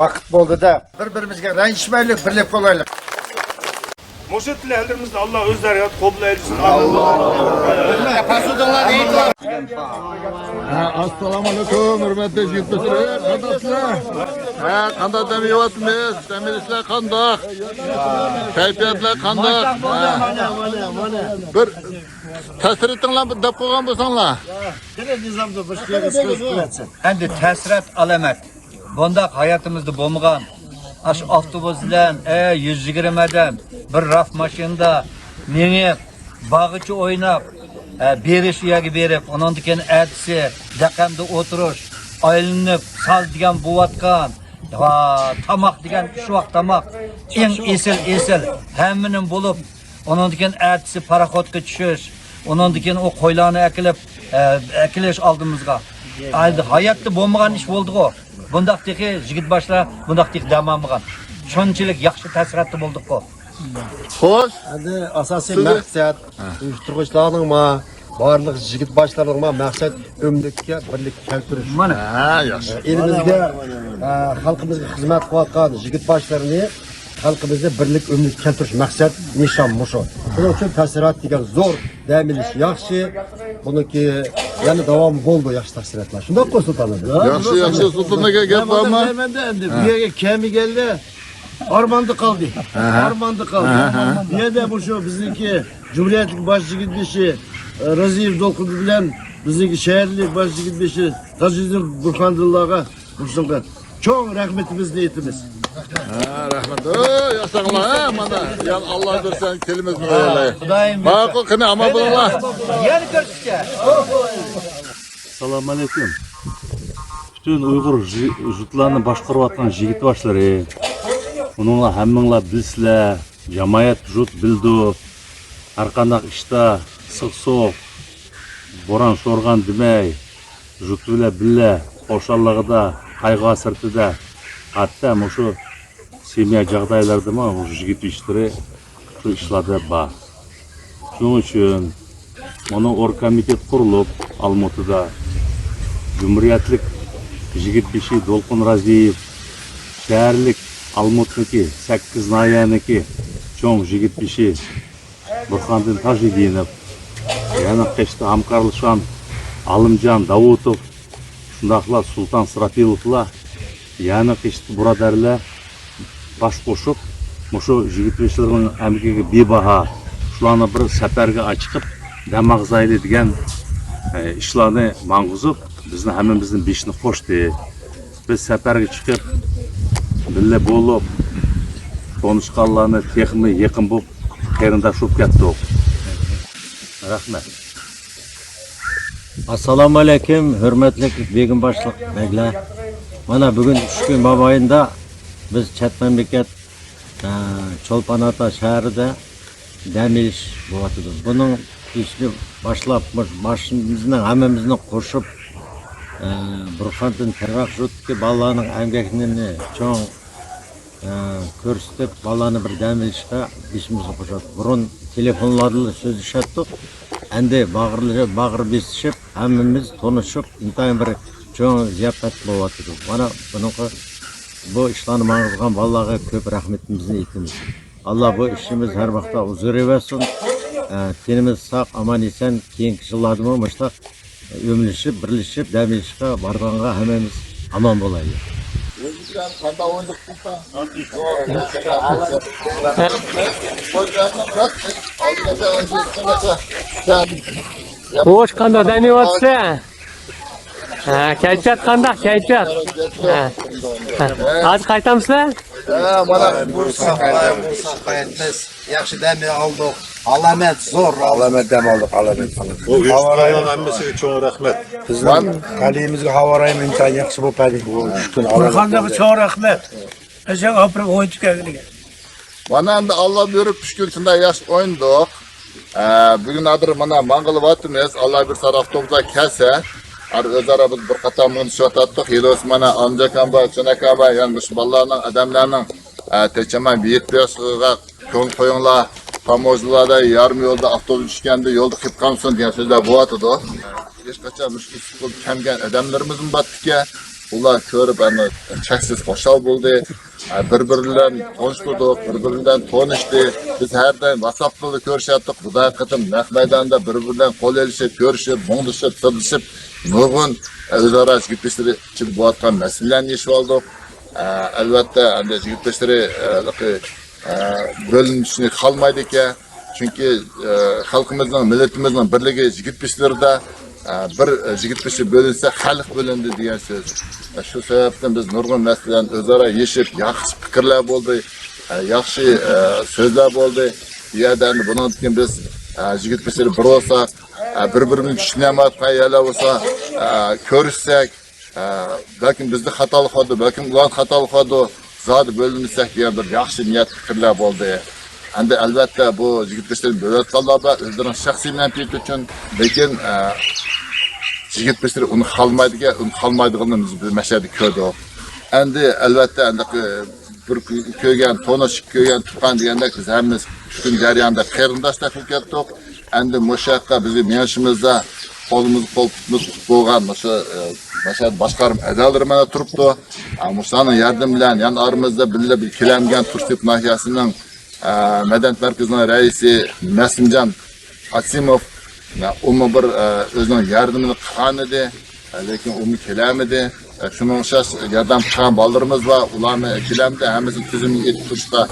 ۋاقىت بولدى-دە. بىر-بىرىمىزگە رەنجىشمەيلى، بىرلىك بولايلى. مۇشۇ تىلەكلىرىمىزنى ئاللا ئۆزلەرگە قوبۇل ئەيلىسۇن. ئاسسالامۇ ئەلەيكۇم، ھۆرمەتلىك يۇرتداشلار. قانداقسىلەر؟ ھە، قانداق دەم ئېلىۋاتىمىز؟ دەم ئېلىشلار قانداق؟ كەيپىياتلار قانداق؟ ھە. بىر تەسىراتىڭلار دەپ قويغان بولساڭلار. ئەمدى تەسىرات ئالامەت. بۇنداق ھاياتىمىزدا بولمىغان. ئاشۇ ئاپتوبۇس بىلەن، ئە، يۈز يىگىرمە ئادەم بىر راف ماشىنىدا مېڭىپ، باغچە ئويناپ، ئە، بېرىش ئۇ يەرگە بېرىپ، ئۇنىڭدىن كېيىن ئەتىسى دەقەمدە ئولتۇرۇش، ئايلىنىپ، ساز دېگەن بوۋاتقان، ۋا، تاماق دېگەن ئۈچ ۋاق تاماق، ئەڭ ئېسىل، ئېسىل، ھەممىنىڭ بولۇپ، ئۇنىڭدىن كېيىن ئەتىسى پاراخوتقا چۈشۈش، ئۇنىڭدىن كېيىن ئۇ قويلارنى ئەكېلىپ، ئە، ئەكېلىش ئالدىمىزغا. ئەمدى ھاياتتا بولمىغان ئىش بولدىغۇ. بۇنداق تېخى يىگىت باشلار بۇنداق تېخى دەم ئالمىغان. شۇنچىلىك ياخشى تەسىراتتا بولدۇققۇ. خوش. ئەمدى ئاساسىي سىزنى مەقسەت، ھە، ئۇيۇشتۇرغۇچىلارنىڭمۇ، بارلىق يىگىت باشلارنىڭمۇ مەقسەت ئۆملۈككە بىرلىك كەلتۈرۈش. مانا. ھە، ياخشى. ئېلىمىزگە، ئە، خەلقىمىزگە خىزمەت قىلىۋاتقان يىگىت باشلىرىنى خەلقىمىزنى بىرلىك، ئۆملۈك كەلتۈرۈش مەقسەت، نىشان مۇشۇ. شۇنىڭ ئۈچۈن تەسىرات دېگەن زور، دەم ئېلىش ياخشى. بۇنىڭكى يەنە داۋامى بولىدۇ، ياخشى تەسىراتلار. شۇنداققۇ، سۇلتان ئاكا؟ ياخشى، ياخشى، سۇلتان ئاكا، گەپ بارمۇ؟ مەن دە ئەمدى بۇ يەرگە كەلمىگەنلەر ئارماندا قالدى. ئەھە. ئارماندا قالدى. ئەھە. بۇ يەردە مۇشۇ بىزنىڭكى جۇمھۇرىيەتلىك باش يىگىت بېشى، ئە، رازىيېۋ دولقۇن بىلەن بىزنىڭكى شەھەرلىك باش يىگىت بېشى تاجىدىن بۇرخاندىنلارغا مۇشۇنىڭغا چوڭ رەھمىتىمىزنى ئېيتىمىز. ھە، رەھمەت. ئۆي، ياساڭلار، ھە، مانا، يا ئاللا بەرسە كېلىمىز. ماقۇل، قېنى، ئامان بولۇڭلار. يەنە كۆرۈشكىچە. ئەسسالامۇ ئەلەيكۇم. پۈتۈن ئۇيغۇر ژۇ-، ژۇتلارنى باشقۇرۇۋاتقان يىگىت باشلىرى. ئۇنىڭلار ھەممىڭلار بىلىسىلەر. جامائەت ژۇت بىلىدۇ. ھەر قانداق ئىشتا سىق-سوق، بوران-شورغان دېمەي، ژۇت بىلەن بىللە، خۇشاللىقىدا، قايغۇ-ھەسرىتىدە، ھەتتا مۇشۇ سېمىيە جاغدايلىرىدىمۇ مۇشۇ يىگىت ياشلىرى شۇ ئىشلاردا بار. شۇنىڭ ئۈچۈن مانا ئورگكومىتېت قۇرۇلۇپ، ئالمۇتىدا جۇمھۇرىيەتلىك يىگىت بېشى دولقۇن رازىيېۋ، شەھەرلىك ئالمۇتنىڭكى سەككىز ناھىيەنىڭكى چوڭ يىگىت بېشى بۇرخاندىن تاجىدىنوف، يەنە قېشىدا ھەمكارلىشقان ئالىمجان داۋۇتوف، شۇنداقلا سۇلتان سىراپىلوفلار، يەنە قېشىدا بۇرادەرلەر باش قوشۇپ، مۇشۇ يىگىت ياشلىرىنىڭ ئەمگىكى بىباھا، شۇلارنى بىر سەپەرگە ئاچىقىپ، دەم ئاغزايلى دېگەن، ئە، ئىشلارنى ماڭغۇزۇپ، بىزنى ھەممىمىزنىڭ بېشىنى قوشتى. بىز سەپەرگە چىقىپ، بىللە بولۇپ، تونۇشقانلارنى تېخىمۇ يېقىن بولۇپ، قېرىنداش بولۇپ كەتتۇق. رەھمەت. ئەسسالامۇ ئەلەيكۇم، ھۆرمەتلىك بېگىم باشلىق بەگلەر. مانا بۈگۈن ئۈچ كۈن مابەينىدە بىز چەت مەملىكەت، ئە، چولپان ئاتا شەھىرىدە دەم ئېلىش بولۇۋاتىدۇ. بۇنىڭ ئىشىنى باشلاپ، مۇش-، باشىمىزنىڭ ھەممىمىزنى قوشۇپ، ئە، بۇرخاندىن تەرۋەق يۇرتتىكى بالىلارنىڭ ئەمگەكنى چوڭ، ئە، كۆرسىتىپ، بالىلارنى بىر دەم ئېلىشقا بېشىمىزنى قوشاتتۇق. بۇرۇن تېلېفونلاردىلا سۆزلىشەتتۇق. ئەمدى باغرى، باغرى بېسىشىپ، ھەممىمىز تونۇشۇپ، ئىنتايىن بىر چوڭ زىياپەت بولۇۋاتىدۇ. مانا بۇنىڭغا، بۇ ئىشلارنى ماڭغۇزغان بالىلارغا كۆپ رەھمىتىمىزنى ئېيتىمىز. ئاللا بۇ ئىشىمىز ھەر ۋاقىتتا ھۇزۇر بەرسۇن. ئە، تېنىمىز ساق، ئامان-ئېسەن، كېيىنكى يىللاردىمۇ مۇشۇنداق ئۆملىشىپ، بىرلىشىپ، دەم ئېلىشقا بارغانغا ھەممىمىز ئامان بولايلى. خوش، قانداق دەم ئېلىۋاتىسەن؟ ھە، كەيپىيات قانداق، كەيپىيات؟ ھە. ھە. ھازىر قايتامسىلەر؟ ھە، مانا بۇرساق، بۇرساق قايتىمىز. ياخشى دەم ئالدۇق. ئالامەت زور. ئالامەت دەم ئالدۇق، ئالامەت. بۇ ھاۋا رايى ئۇيۇشقانلارنىڭ ھەممىسىگە چوڭ رەھمەت. بىزنىڭ قەلىمىمىزگە ھاۋا رايى ئىنتايىن ياخشى بولۇپ بەردى. بۇ ئۈچ كۈن ئالامەت. بۇرھاندىنغا چوڭ رەھمەت. ئەسەن ئاپىرىپ ئوينىتىپ كەلگىنىگە. مانا ئەمدى ئاللا بۇيرۇپ ئۈچ كۈن شۇنداق ياخشى ئوينىدۇق. ئە، بۈگۈن ھازىر مانا ماڭغىلى ۋاتىمىز. ئاللا بۇيرۇسا ئاپتوبۇسلار كەلسە، ھازىر ئۆزئارا بىز بىر قاتار مۇڭدىشىۋاتاتتۇق. ھېلىۋەتسە مانا ئالىمجان ئاكام بار، چۆن ئاكام بار، يەنە مۇشۇ بالىلارنىڭ، ئادەملەرنىڭ، ئە، تېچەمان بېيىت بېرىشىغا كۆڭۈل قويۇڭلار. تاموژنىلاردا يارىم يولدا ئاپتوبۇس چۈشكەندە يولدا قېلىپ قالمىسۇن دېگەن سۆزلەر بولۇۋاتىدۇ. ھېچقاچان مۇشۇ ئىسسىق بولۇپ كەلگەن ئادەملىرىمىزمۇ بارتىكەن. ئۇلار كۆرۈپ، ئەنە، چەكسىز خۇشال بولدى. ئە، بىر-بىرى بىلەن تونۇشتۇردۇق، بىر-بىرى بىلەن تونۇشتى. بىز ھەر دائىم ۋاتساپتا كۆرۈشەتتۇق. بۇ قېتىم نەق مەيداندا بىر-بىرى بىلەن قول ئېلىشىپ، كۆرۈشۈپ، مۇڭدىشىپ، سىردىشىپ، نۇرغۇن، ئە، ئۆزئارا يىگىت بېشلىرى ئىچىدە بولۇۋاتقان مەسىلىلەرنى يېشىۋالدۇق. ئە، ئەلۋەتتە، ئەمدى يىگىت بېشلىرى، ئە، ئە، بۆلۈنۈشنى خالىمايدىكەن. چۈنكى، ئە، خەلقىمىزنىڭ، مىللىتىمىزنىڭ بىرلىكى يىگىت بېشلىرىدا. ئە، بىر، ئە، يىگىت بېشى بۆلۈنسە، خەلق بۆلۈندى دېگەن سۆز. ئە، شۇ سەۋەبتىن بىز نۇرغۇن مەسىلىلەرنى ئۆزئارا يېشىپ، ياخشى پىكىرلەر بولدى، ئە، ياخشى، ئە، سۆزلەر بولدى. بۇ يەردە ئەمدى بۇنىڭدىن كېيىن بىز، ئە، يىگىت بېشلىرى بىر بولساق، ئە، بىر-بىرىمىزنى چۈشىنەلمەيۋاتقان يەرلەر بولسا، ئە، كۆرۈشسەك، ئە، بەلكىم بىزدە خاتالىق بولىدۇ، بەلكىم ئۇلاردا خاتالىق بولىدۇ. زادى بۆلۈنمىسەك دېگەن بىر ياخشى نىيەت پىكىرلەر بولدى. ئەمدى ئەلۋەتتە بۇ يىگىت بېشىنى بۆلۈۋاتقانلار بار، ئۆزلىرىنىڭ شەخسىي مەنپىئەتى ئۈچۈن. لېكىن، ئە، يىگىت بېشى ئۇنى خالىمايدىكەن، ئۇنى خالىمايدىغىنىنى بىز بۇ مەشەدە كۆردۇق. ئەمدى ئەلۋەتتە ئەمدى، ئە، بىر كۆرگەن، تونۇش كۆرگەن، تۇغقان دېگەندەك بىز ھەممىمىز شۇ كۈن جەريانىدا قېرىنداشتەك بولۇپ كەتتۇق. ئەمدى مۇشۇ ياققا بىزگە مېڭىشىمىزدا قولىمىز قول تۇتۇپ بولغان مۇشۇ، ئە، مەشەدە باشقارما ئەزالىرى مانا تۇرۇپتۇ. ئە، مۇشۇلارنىڭ ياردىمى بىلەن يەنە ئارىمىزدا بىللە بىر كېلەلمىگەن تۇرسۇنئېپ ناھىيەسىنىڭ، ئە، مەدەنىيەت مەركىزىنىڭ رەئىسى نەسىمجان قاسىموف، ئۇمۇ بىر، ئە، ئۆزىنىڭ ياردىمىنى قىلغان ئىدى. لېكىن ئۇمۇ كېلەلمىدى. شۇنىڭغا ئوخشاش ياردەم قىلغان بالىلىرىمىز بار، ئۇلارمۇ كېلەلمىدى. ھەممىسىنى تۈزۈمگە ئېيتىپ تۇرۇشقا،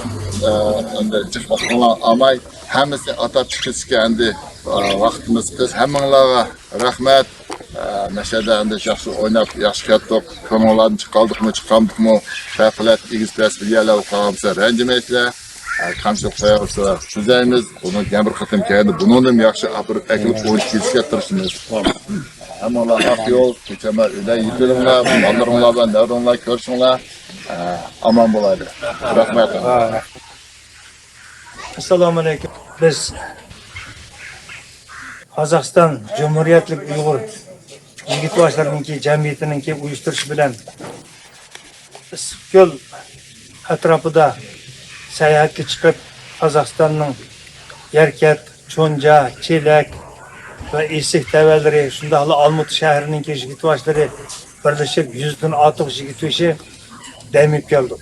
ئە، ئەمدى جىق ۋاقىتلار ئالماي، ھەممىسىنى ئاتاپ چىقىشقا ئەمدى، ئە، ۋاقتىمىز قىس. ھەممىڭلارغا رەھمەت. ئە، مەشەدە ئەمدى ياخشى ئويناپ، ياخشى كەتتۇق. كۆڭۈڭلاردىن چىقالدۇقمۇ، چىقالمىدۇقمۇ، پەۋقۇلئاددە ئېگىز پەس بىر يەرلەر بولۇپ قالغان بولسا رەنجىمەيسىلەر. ئە، كەمچىلىك قويغان بولسا تۈزەيمىز. بۇنىڭ يەنە بىر قېتىم كەلگەندە بۇنىڭدىن ياخشى ئاپىرىپ ئەكىلىپ ئوينىتىپ كېلىشكە تىرىشىمىز. ھەممىڭلار ھەق يول، كېچەمە ئۆيدە يېتىۋېلىڭلار، بالىلىرىڭلار بىلەن نەۋرىڭلار كۆرۈشۈڭلار، ئە، ئامان بولايلى. رەھمەت. ئەسسالامۇئەلەيكۇم. بىز قازاقىستان جۇمھۇرىيەتلىك ئۇيغۇر يىگىت ياشلىرىنىڭكى جەمئىيىتىنىڭكى ئۇيۇشتۇرۇشى بىلەن ئىسسىقكۆل ئەتراپىدا ساياھەتكە چىقىپ، قازاقىستاننىڭ يەركەنت، چونجا، چېلەك ۋە ئېسىك تەۋەلىرى، شۇنداقلا ئالمۇتا شەھىرىنىڭكى يىگىت ياشلىرى بىرلىشىپ، يۈزدىن ئارتۇق يىگىت ياشى دەم ئېلىپ كەلدۇق.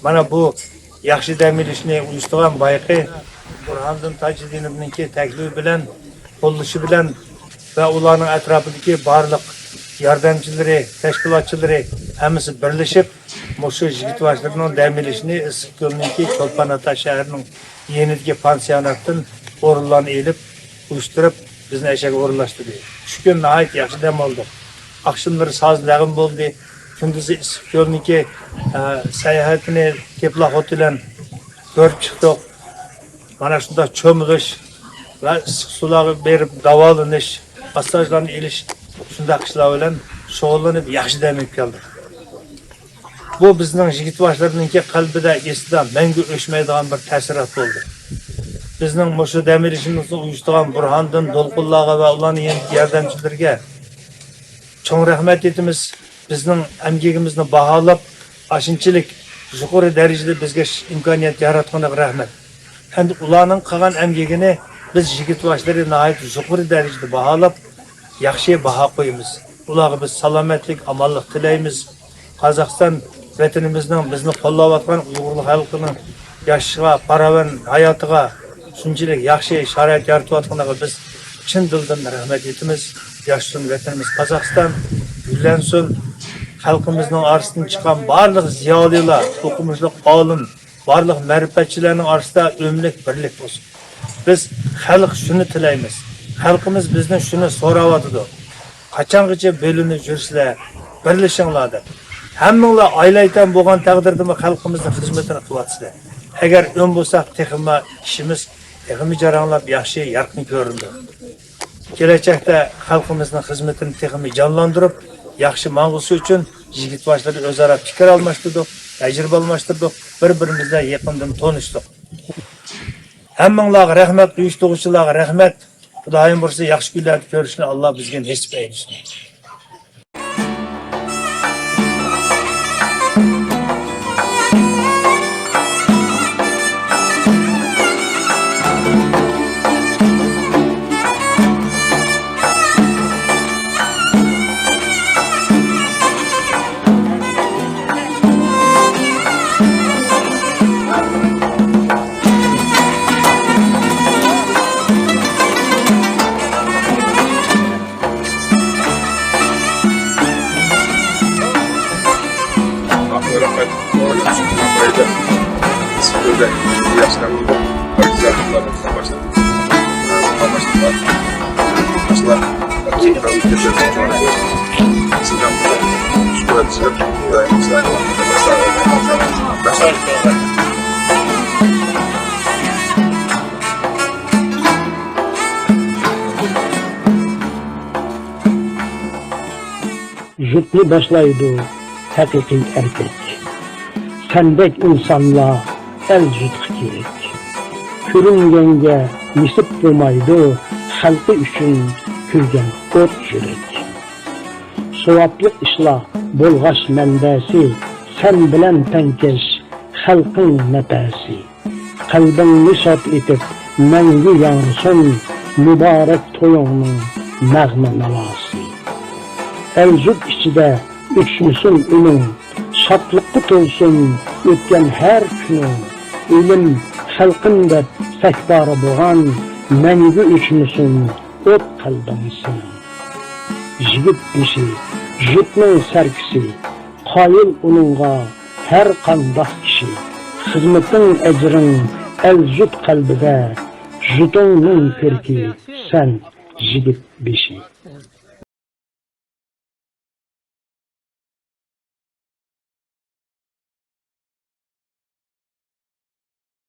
مانا بۇ ياخشى دەم ئېلىشنى ئۇيۇشتۇرغان بايىقى بۇرھاندىن تاجىدىنوۋنىڭكى تەكلىپى بىلەن، قوللىشى بىلەن ۋە ئۇلارنىڭ ئەتراپىدىكى بارلىق ياردەمچىلىرى، تەشكىلاتچىلىرى ھەممىسى بىرلىشىپ، مۇشۇ يىگىت ياشلىرىنىڭ دەم ئېلىشىنى ئىسسىقكۆلنىڭكى چولپان ئاتا شەھىرىنىڭ يېنىدىكى پانسىيوناتتىن ئورۇنلارنى ئېلىپ، ئۇيۇشتۇرۇپ، بىزنى ئەشەگە ئورۇنلاشتۇردى. ئۈچ كۈن ناھايىتى ياخشى دەم ئالدۇق. ئاخشىملىرى ساز نەغمە بولدى. كۈندۈزى ئىسسىقكۆلنىڭكى، ئە، ساياھىتىنى تېپلاخوت بىلەن كۆرۈپ چىقتۇق. مانا شۇنداق چۆمۈلۈش ۋە ئىسسىق سۇلارغا بېرىپ داۋالىنىش، ماسساژلارنى ئېلىش، شۇنداق ئىشلار بىلەن شۇغۇللىنىپ، ياخشى دەم ئېلىپ كەلدۇق. بۇ بىزنىڭ يىگىت ياشلىرىنىڭكى قەلبىدە، ئېسىدە مەڭگۈ ئۆچمەيدىغان بىر تەسىرات بولدى. بىزنىڭ مۇشۇ دەم ئېلىشىمىزنى ئۇيۇشتۇرغان بۇرھاندىن دولقۇنلارغا ۋە ئۇلارنىڭ يېنىدىكى ياردەمچىلىرىگە چوڭ رەھمەت ئېيتىمىز. بىزنىڭ ئەمگىكىمىزنى باھالاپ، ئاشۇنچىلىك يۇقىرى دەرىجىدە بىزگە ش-، ئىمكانىيەت ياراتقىنىغا رەھمەت. ئەمدى ئۇلارنىڭ قىلغان ئەمگىكىنى بىز يىگىت ياشلىرى ناھايىتى يۇقىرى دەرىجىدە باھالاپ، ياخشى باھا قويىمىز. ئۇلارغا بىز سالامەتلىك، ئامانلىق تىلەيمىز. قازاقىستان ۋەتىنىمىزنىڭ بىزنى قوللاۋاتقان ئۇيغۇر خەلقىنىڭ ياشىشىغا، پاراۋان ھاياتىغا شۇنچىلىك ياخشى شارائىت يارىتىۋاتقىنىغا بىز چىن دىلدىن رەھمەت ئېيتىمىز. ياشىسۇن ۋەتىنىمىز قازاقىستان، گۈللەنسۇن. خەلقىمىزنىڭ ئارىسىدىن چىققان بارلىق زىيالىيلار، ئوقۇمۇشلۇق ئالىم، بارلىق مەرىپەتچىلەرنىڭ ئارىسىدا ئۆملۈك بىرلىك بولسۇن. بىز خەلق شۇنى تىلەيمىز. خەلقىمىز بىزدىن شۇنى سوراۋاتىدۇ. قاچانغىچە بۆلۈنۈپ يۈرىسىلەر، بىرلىشىڭلار دەپ. ھەممىڭلار ئائىلە ئايتام بولغان تەقدىردىمۇ خەلقىمىزنىڭ خىزمىتىنى قىلىۋاتىسىلەر. ئەگەر ئۈن بولساق، تېخىمۇ ئىشىمىز تېخىمۇ جاراڭلاپ، ياخشى، يارقىن كۆرۈنىدۇ. كېلەچەكتە خەلقىمىزنىڭ خىزمىتىنى تېخىمۇ جانلاندۇرۇپ، ياخشى ماڭغۇسى ئۈچۈن يىگىت باشلىرى ئۆزئارا پىكىر ئالماشتۇردۇق، تەجرىبە ئالماشتۇردۇق، بىر-بىرىمىز بىلەن يېقىندىن تونۇشتۇق. ھەممىڭلارغا رەھمەت، ئۇيۇشتۇرغۇچىلارغا رەھمەت. خۇدايىم بۇيرۇسا ياخشى كۈنلەردە كۆرۈشنى ئاللا بىزگە نېسىپ ئەيلىسۇن. يۇرتنى باشلايدۇ ھەقىقىي ئەركەك. سەندەك ئىنسانلار ئەل-يۇرتقا كېرەك. كۆرۈنگەنگە نېسىپ بولمايدۇ خەلقى ئۈچۈن كۆيگەن ئوت يۈرەك. ساۋابلىق ئىشلار بولغاچ مەنبەسى، سەن بىلەن تەڭكەش خەلقىڭ نەپەسى. قەلبىڭنى شاد ئېتىپ مەڭگۈ ياڭرىسۇن، مۇبارەك تويۇڭنىڭ نەغمە ناۋاسى. ئەل-يۇرت ئىچىدە ئۆچمىسۇن ئۈنۈڭ، شادلىققا تولسۇن ئۆتكەن ھەر كۈنۈڭ. ئېلىم، خەلقىم دەپ سەكبارى بولغان، مەڭگۈ ئۆچمىسۇن ئوت قەلبىڭ سېنىڭ. يىگىت بېشى، يۇرتنىڭ سەركىشى، قايىل ئۇنىڭغا ھەر قانداق كىشى. خىزمىتىڭ، ئەجرىڭ ئەل-يۇرت قەلبىدە، يۇرتۇڭنىڭ كۆركى سەن، يىگىت بېشى.